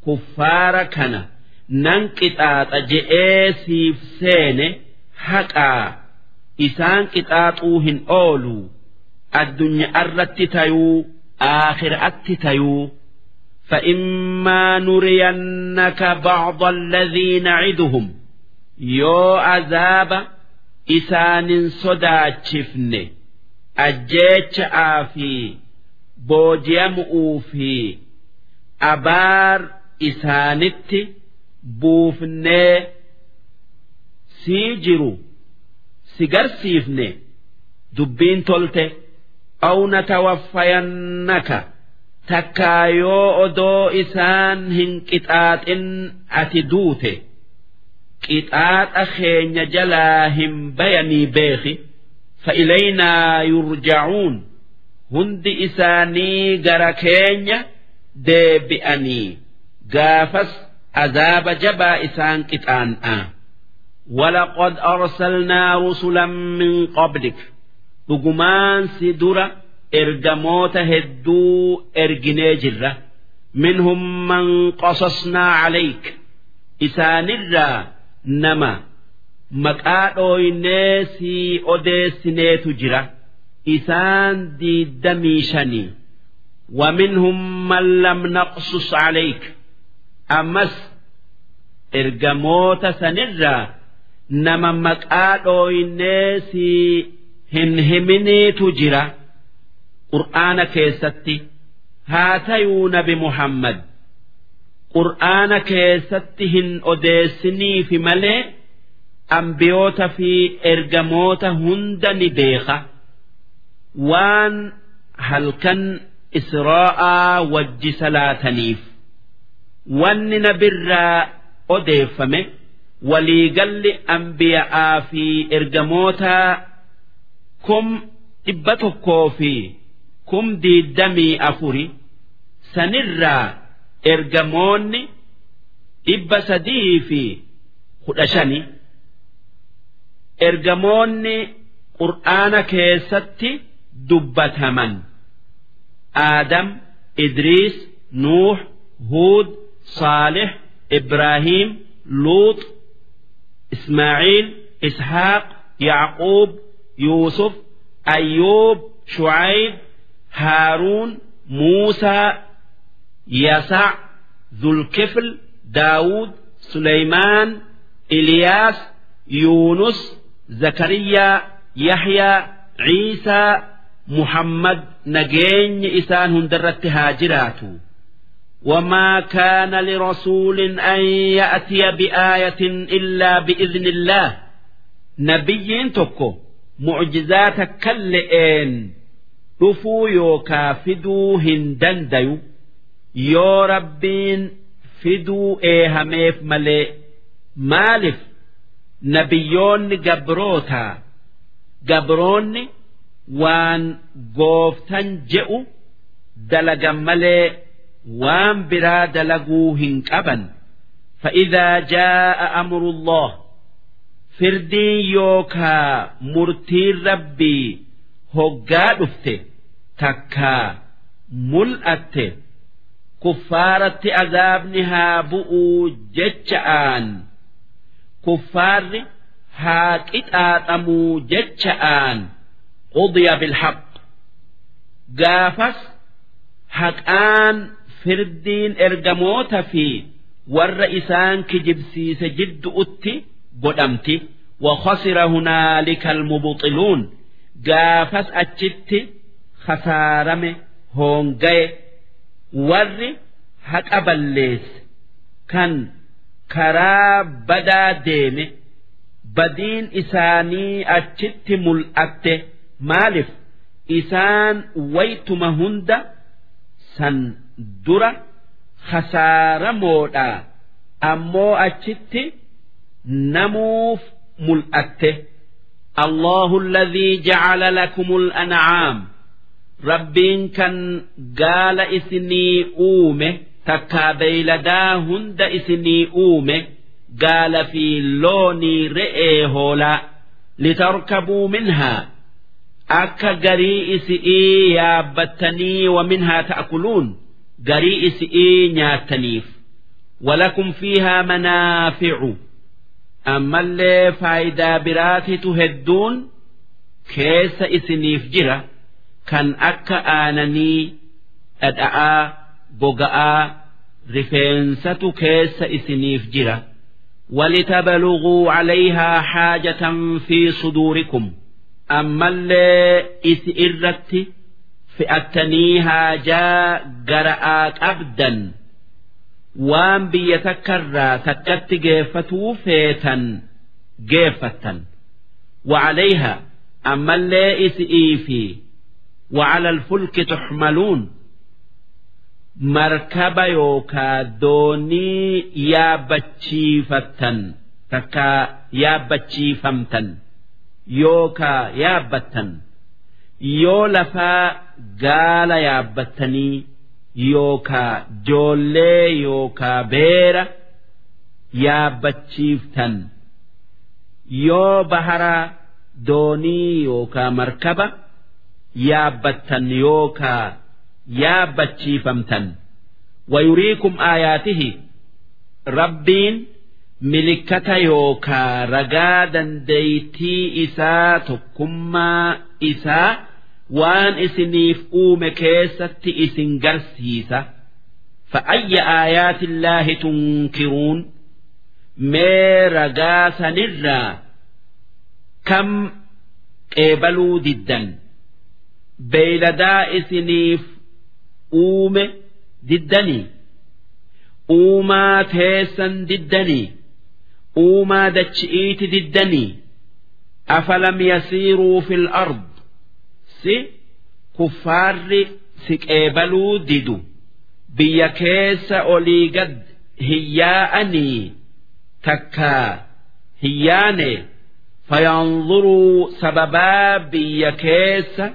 Speaker 3: kuffaara kana nan qixaaxa je'ee siif seene haqaa isaan qixaaxuu hin oolu addunyaa irratti tayuu aakhiraatti tayuu فإما نرينك بعض الذي نعدهم yoo azaaba isaanin sodaachifne ajjeecha'aa fi booji'amu'uu fi abaar isaanitti buufnee sii jiru si garsiifne dubbiin tolte aw natawaffayannaka takkaa yoo odoo isaan hin qixaaxin ati duute qixaaxa keenya jalaa hin bayanii beeki fa'ilaynaa yurja'uun hundi isaanii gara keenya deebi'anii gaafas azaaba jabaa isaan qixaan'a. ولقد أرسلنا رسلا من قبلك dhugumaan si dura Ergamoota hedduu erginee jirra. Minhum man qasasnaa calayk, isaanirraa nama maqaa dhooynee sii odeessineetu jira, isaan 25. ومنهم من لم نقصص عليك, ammas ergamoota sanirraa nama maqaa dhooynee sii hin himiniitu jira qur'aana keessatti. Haa tayuu Nabi Muhammad qur'aana keessatti hin odeessiniifi malee ambiyoota fi ergamoota hunda ni beeka. Waan halkan Israa'aa wajji salaataniif wanni nabirraa odeeffame waliigalli ambiya'aa fi ergamoota 124,000 sanirraa ergamoonni 315. Ergamoonni qur'aana keessatti dubbataman Aadam, Idriis, Nuux, Huud, Saalih, Ibraahiim, Luux, Ismaaciil, Ishaaq, Yacquub, Yuusuf, Ayyuub, Shucayb, Haaruun, Muusaa, Yasac, Zulkifl, Daawud, Suleymaan, Iliyaas, Yuunus, Zakariyaa, Yaxyaa, Ciisaa, Muhammad, nageenyi isaan hundarratti haa jiraatu. وما كان لرسول أن يأتي بآية إلا بإذن الله. Nabiyyiin tokko mucjizaa takkalle'een dhufuu yookaa fiduu hin dandayu yoo Rabbiin fiduu eehameef malee. Maalif? Nabiyyoonni gabrootaa, gabroonni waan gooftan je'u dalagan malee waan biraa dalaguu hin qaban. فإذا جاء أمر الله, firdiin yookaa murtiin Rabbii hoggaa dhufte takkaa mul'atte, kuffaaratti azaabni haa bu'uu jecha'aan, kuffaarri haa qixaaxamuu jecha'aan, قضي بالحق, gaafas haqaan firdiin ergamoota fi warra isaan kijibsiise jiddu'utti godhamti. وخسر هنالك المبطلون, gaafas achitti khasaarame, hoongaye warri haqa balleesse, kan karaa badaa deeme. Badiin isaanii achitti mul'atte. Maalif? Isaan waytuma hunda san dura khasaaramoodha, ammoo achitti namuuf mul'atte. الله الذي جعل لكم الأنعام, Rabbiin kan gaala isinii uume, takkaa beeyladaa hunda isinii uume, gaala fi loonii, re'ee, hoolaa. لتركبوا منها, akka garii isi'ii yaabbattanii, ومنها تأكلون, garii isi'ii nyaattaniif. ولكم فيها منافع, ammallee faayidaa biraatitu hedduun keessa isiniif jira, kan akka aananii, dhadha'aa, goga'aa, rifeensatu keessa isiniif jira. ولتبلغوا عليها حاجة في صدوركم, ammallee isi irratti fe'attanii haajaa gara'aa qabdan, waan biyya takkarraa takkatti geeffatuu feetan geeffattan. وعليها, ammallee isi'ii fi وعلى الفلك تحملون, markaba yookaa doonii yaabbachiifattan, takkaa yaabbachiifamtan yookaa yaabbattan, yoo lafaa gaala yaabbattanii yookaa joollee yookaa beera yaabbachiiftan, yoo baharaa doonii yookaa markaba. yaabbattan yookaa yaabbachiifamtan. Wayuriikum aayaatihi, Rabbiin milikkata yookaa ragaa dandeeytii isaa, tokkummaa isaa waan isiniif uume keessatti isin garsiisa. Fa'ayya aayaatillaahi tunkiruun, mee ragaa sanirraa kam qeebaluu diddan? Beeyladaa isiniif uume diddanii, uumaa teessan diddanii, uumaa dachi'iiti diddanii? Afalam yasiiruu fil ard, si kuffaarri si qeebaluu didu biyya keessa olii gad hin yaa'anii takkaa hin yaane? Fayanzuruu, sababaa biyya keessa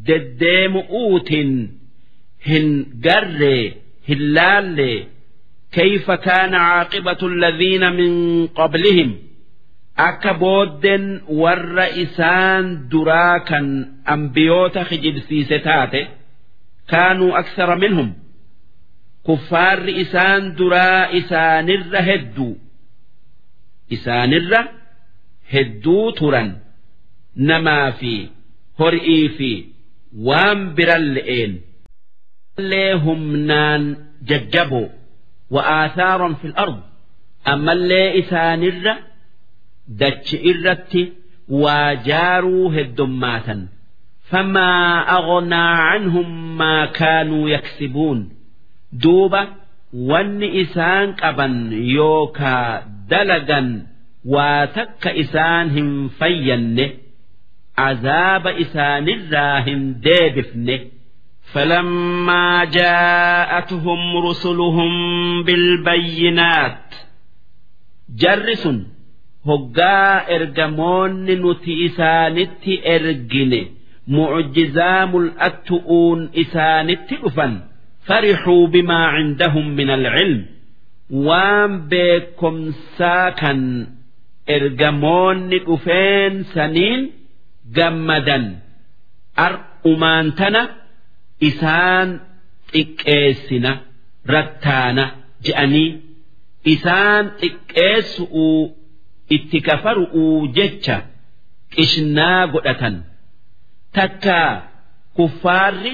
Speaker 3: deddeemu'uutin hin garree hin laalle, kayfa kaana caaqibatu alladhiina min qablihim, akka booddeen warra isaan duraa kan ambiyoota kijibsiise taate? Kaanuu aksara minhum, kuffaarri isaan duraa isaanirra hedduu, isaanirra hedduu turan, namaa fi horii fi waan biran le'een illee humnaan jajjaboo. Wa athaaran fil ard, ammallee isaanirra dachi irratti waa jaaruu heddummaatan. Famaa aghnaa canhum maa kaanuu yaksibuun, duuba wanni isaan qaban yookaa dalagan waa takka isaan hin fayyanne, azaaba isaanirraa hin deebifne. فلما جاءتهم رسلهم بالبينات، jarri sun hoggaa ergamoonni nuti isaanitti ergine mucjizaa mul'attu'uun isaanitti dhufan, فرحوا بما عندهم من العلم، waan beekomsaa kan ergamoonni dhufeen saniin gammadan. Ar'umaan tana isaan xiqqeessina rattaana je'anii isaan xiqqeessu'uu itti kafaru'uu jecha qishnaa godhatan. Takkaa kuffaarri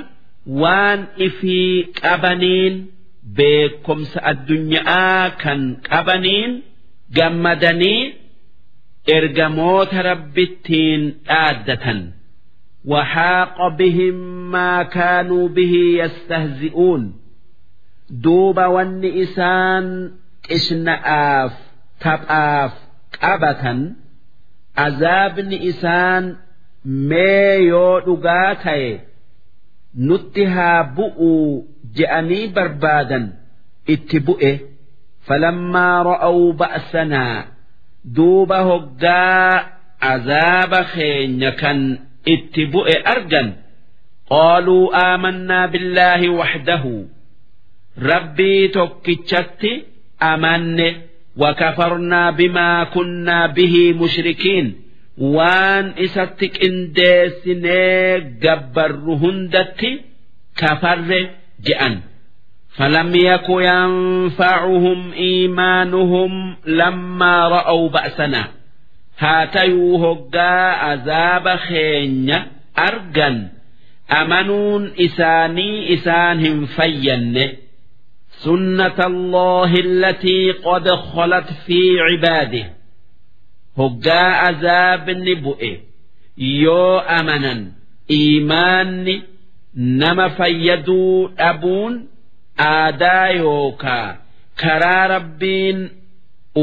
Speaker 3: waan ifii qabaniin, beekomsa addunyaa kan qabaniin gammadanii ergamoota Rabbittiin dhaaddatan. وحاق بهم ما كانوا به يستهزئون، duuba wanni isaan qishna'aaf taphaaf qabatan, azaabni isaan mee yoo dhugaa ta'e nutti haa bu'uu je'anii barbaadan itti bu'e. فلما رأوا بأسنا، duuba hoggaa azaaba keenya kan itti bu'e argan, قالوا آمنا بالله وحده، Rabbii tokkichatti amanne, وكفرنا بما كنا به مشركين، waan isatti qindeessinee gabbarru hundatti kafarre je'an. فلم يك ينفعهم إيمانهم لما رأوا بأسنا، haa tayuu hoggaa azaaba keenya argan amanuun isaanii isaan hin fayyanne. سنة الله التي قد خلت في عباده، hoggaa azaabni bu'e yoo amanan iimaanni nama fayyaduu dhabuun aadaa yookaa karaa Rabbiin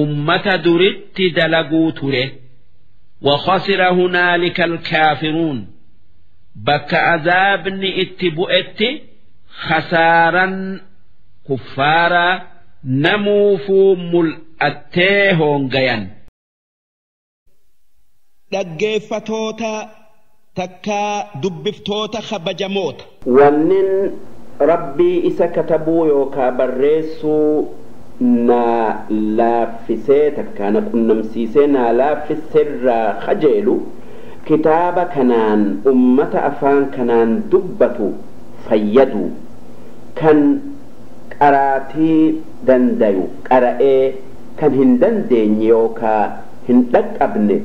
Speaker 3: ummata duritti dalaguu ture. وخسر هنالك الكافرون، bakka azaabni itti bu'etti khasaaran kuffaaraa namuufuu mul'attee hoongayan.
Speaker 2: Dhaggeeffatoota takkaa dubbiftoota kabajamoota.
Speaker 3: Wannin Rabbii isa katabuu yookaa barreessuu naa laaffisee takkaa na qunnamsiisee naa laaffiserraa kajeelu Kitaaba kanaan ummata afaan kanaan dubbatu fayyadu, kan qaraatii dandayu qara'ee, kan hin dandeenye yookaa hin dhaqqabne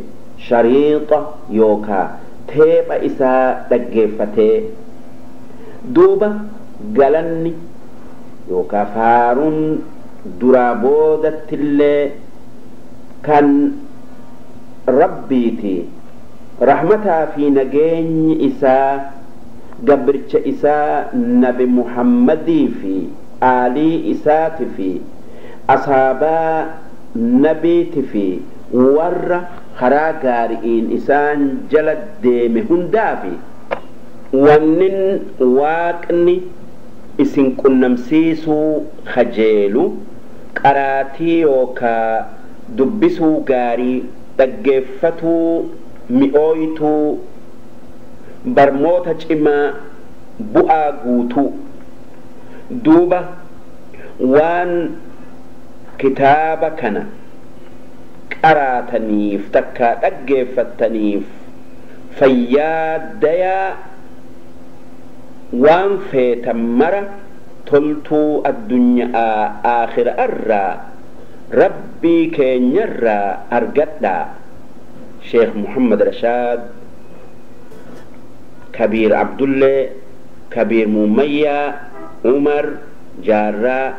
Speaker 3: shariixa yookaa teepha isaa dhaggeeffatee. Duuba galanni yookaa faaruun duraa boodattillee kan Rabbiiti. Rahmataa fi nageenyi isaa gabricha isaa Nabi Muhammadii fi aalii isaati fi asaabaa nabiiti fi warra karaa gaari'iin isaan jala deeme hundaafi. Wannin Waaqni isin qunnamsiisuu kajeelu qaraatii yookaa dubbisuu gaarii, dhaggeeffatuu mi'ooytuu, barmoota cimaa bu'aa guutuu. Duuba waan kitaaba kana qaraataniif takkaa dhaggeeffattaniif fayyaa dayaa, waan feetan mara toltuu addunyaa aakhira irraa Rabbii keenyarraa argadhaa. Sheekh Muhammad Rashaad Kabiir Abdullee Kabiir Muummayyaa Umar Jaarraa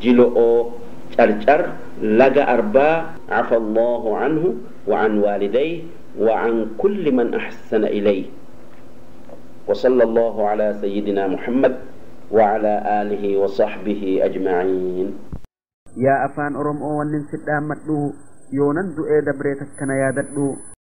Speaker 3: Jilo'oo Carcar Laga Arbaa. عفى الله عنه وعن والديه وعن كل من أحسن إليه، وصلى الله على سيدنا محمد وعلى آله وصحبه أجمعين.
Speaker 1: Yaa afaan Oromoo, wannin si dhaammadhu, yoonan du'ee dabree takkana yaadadhu.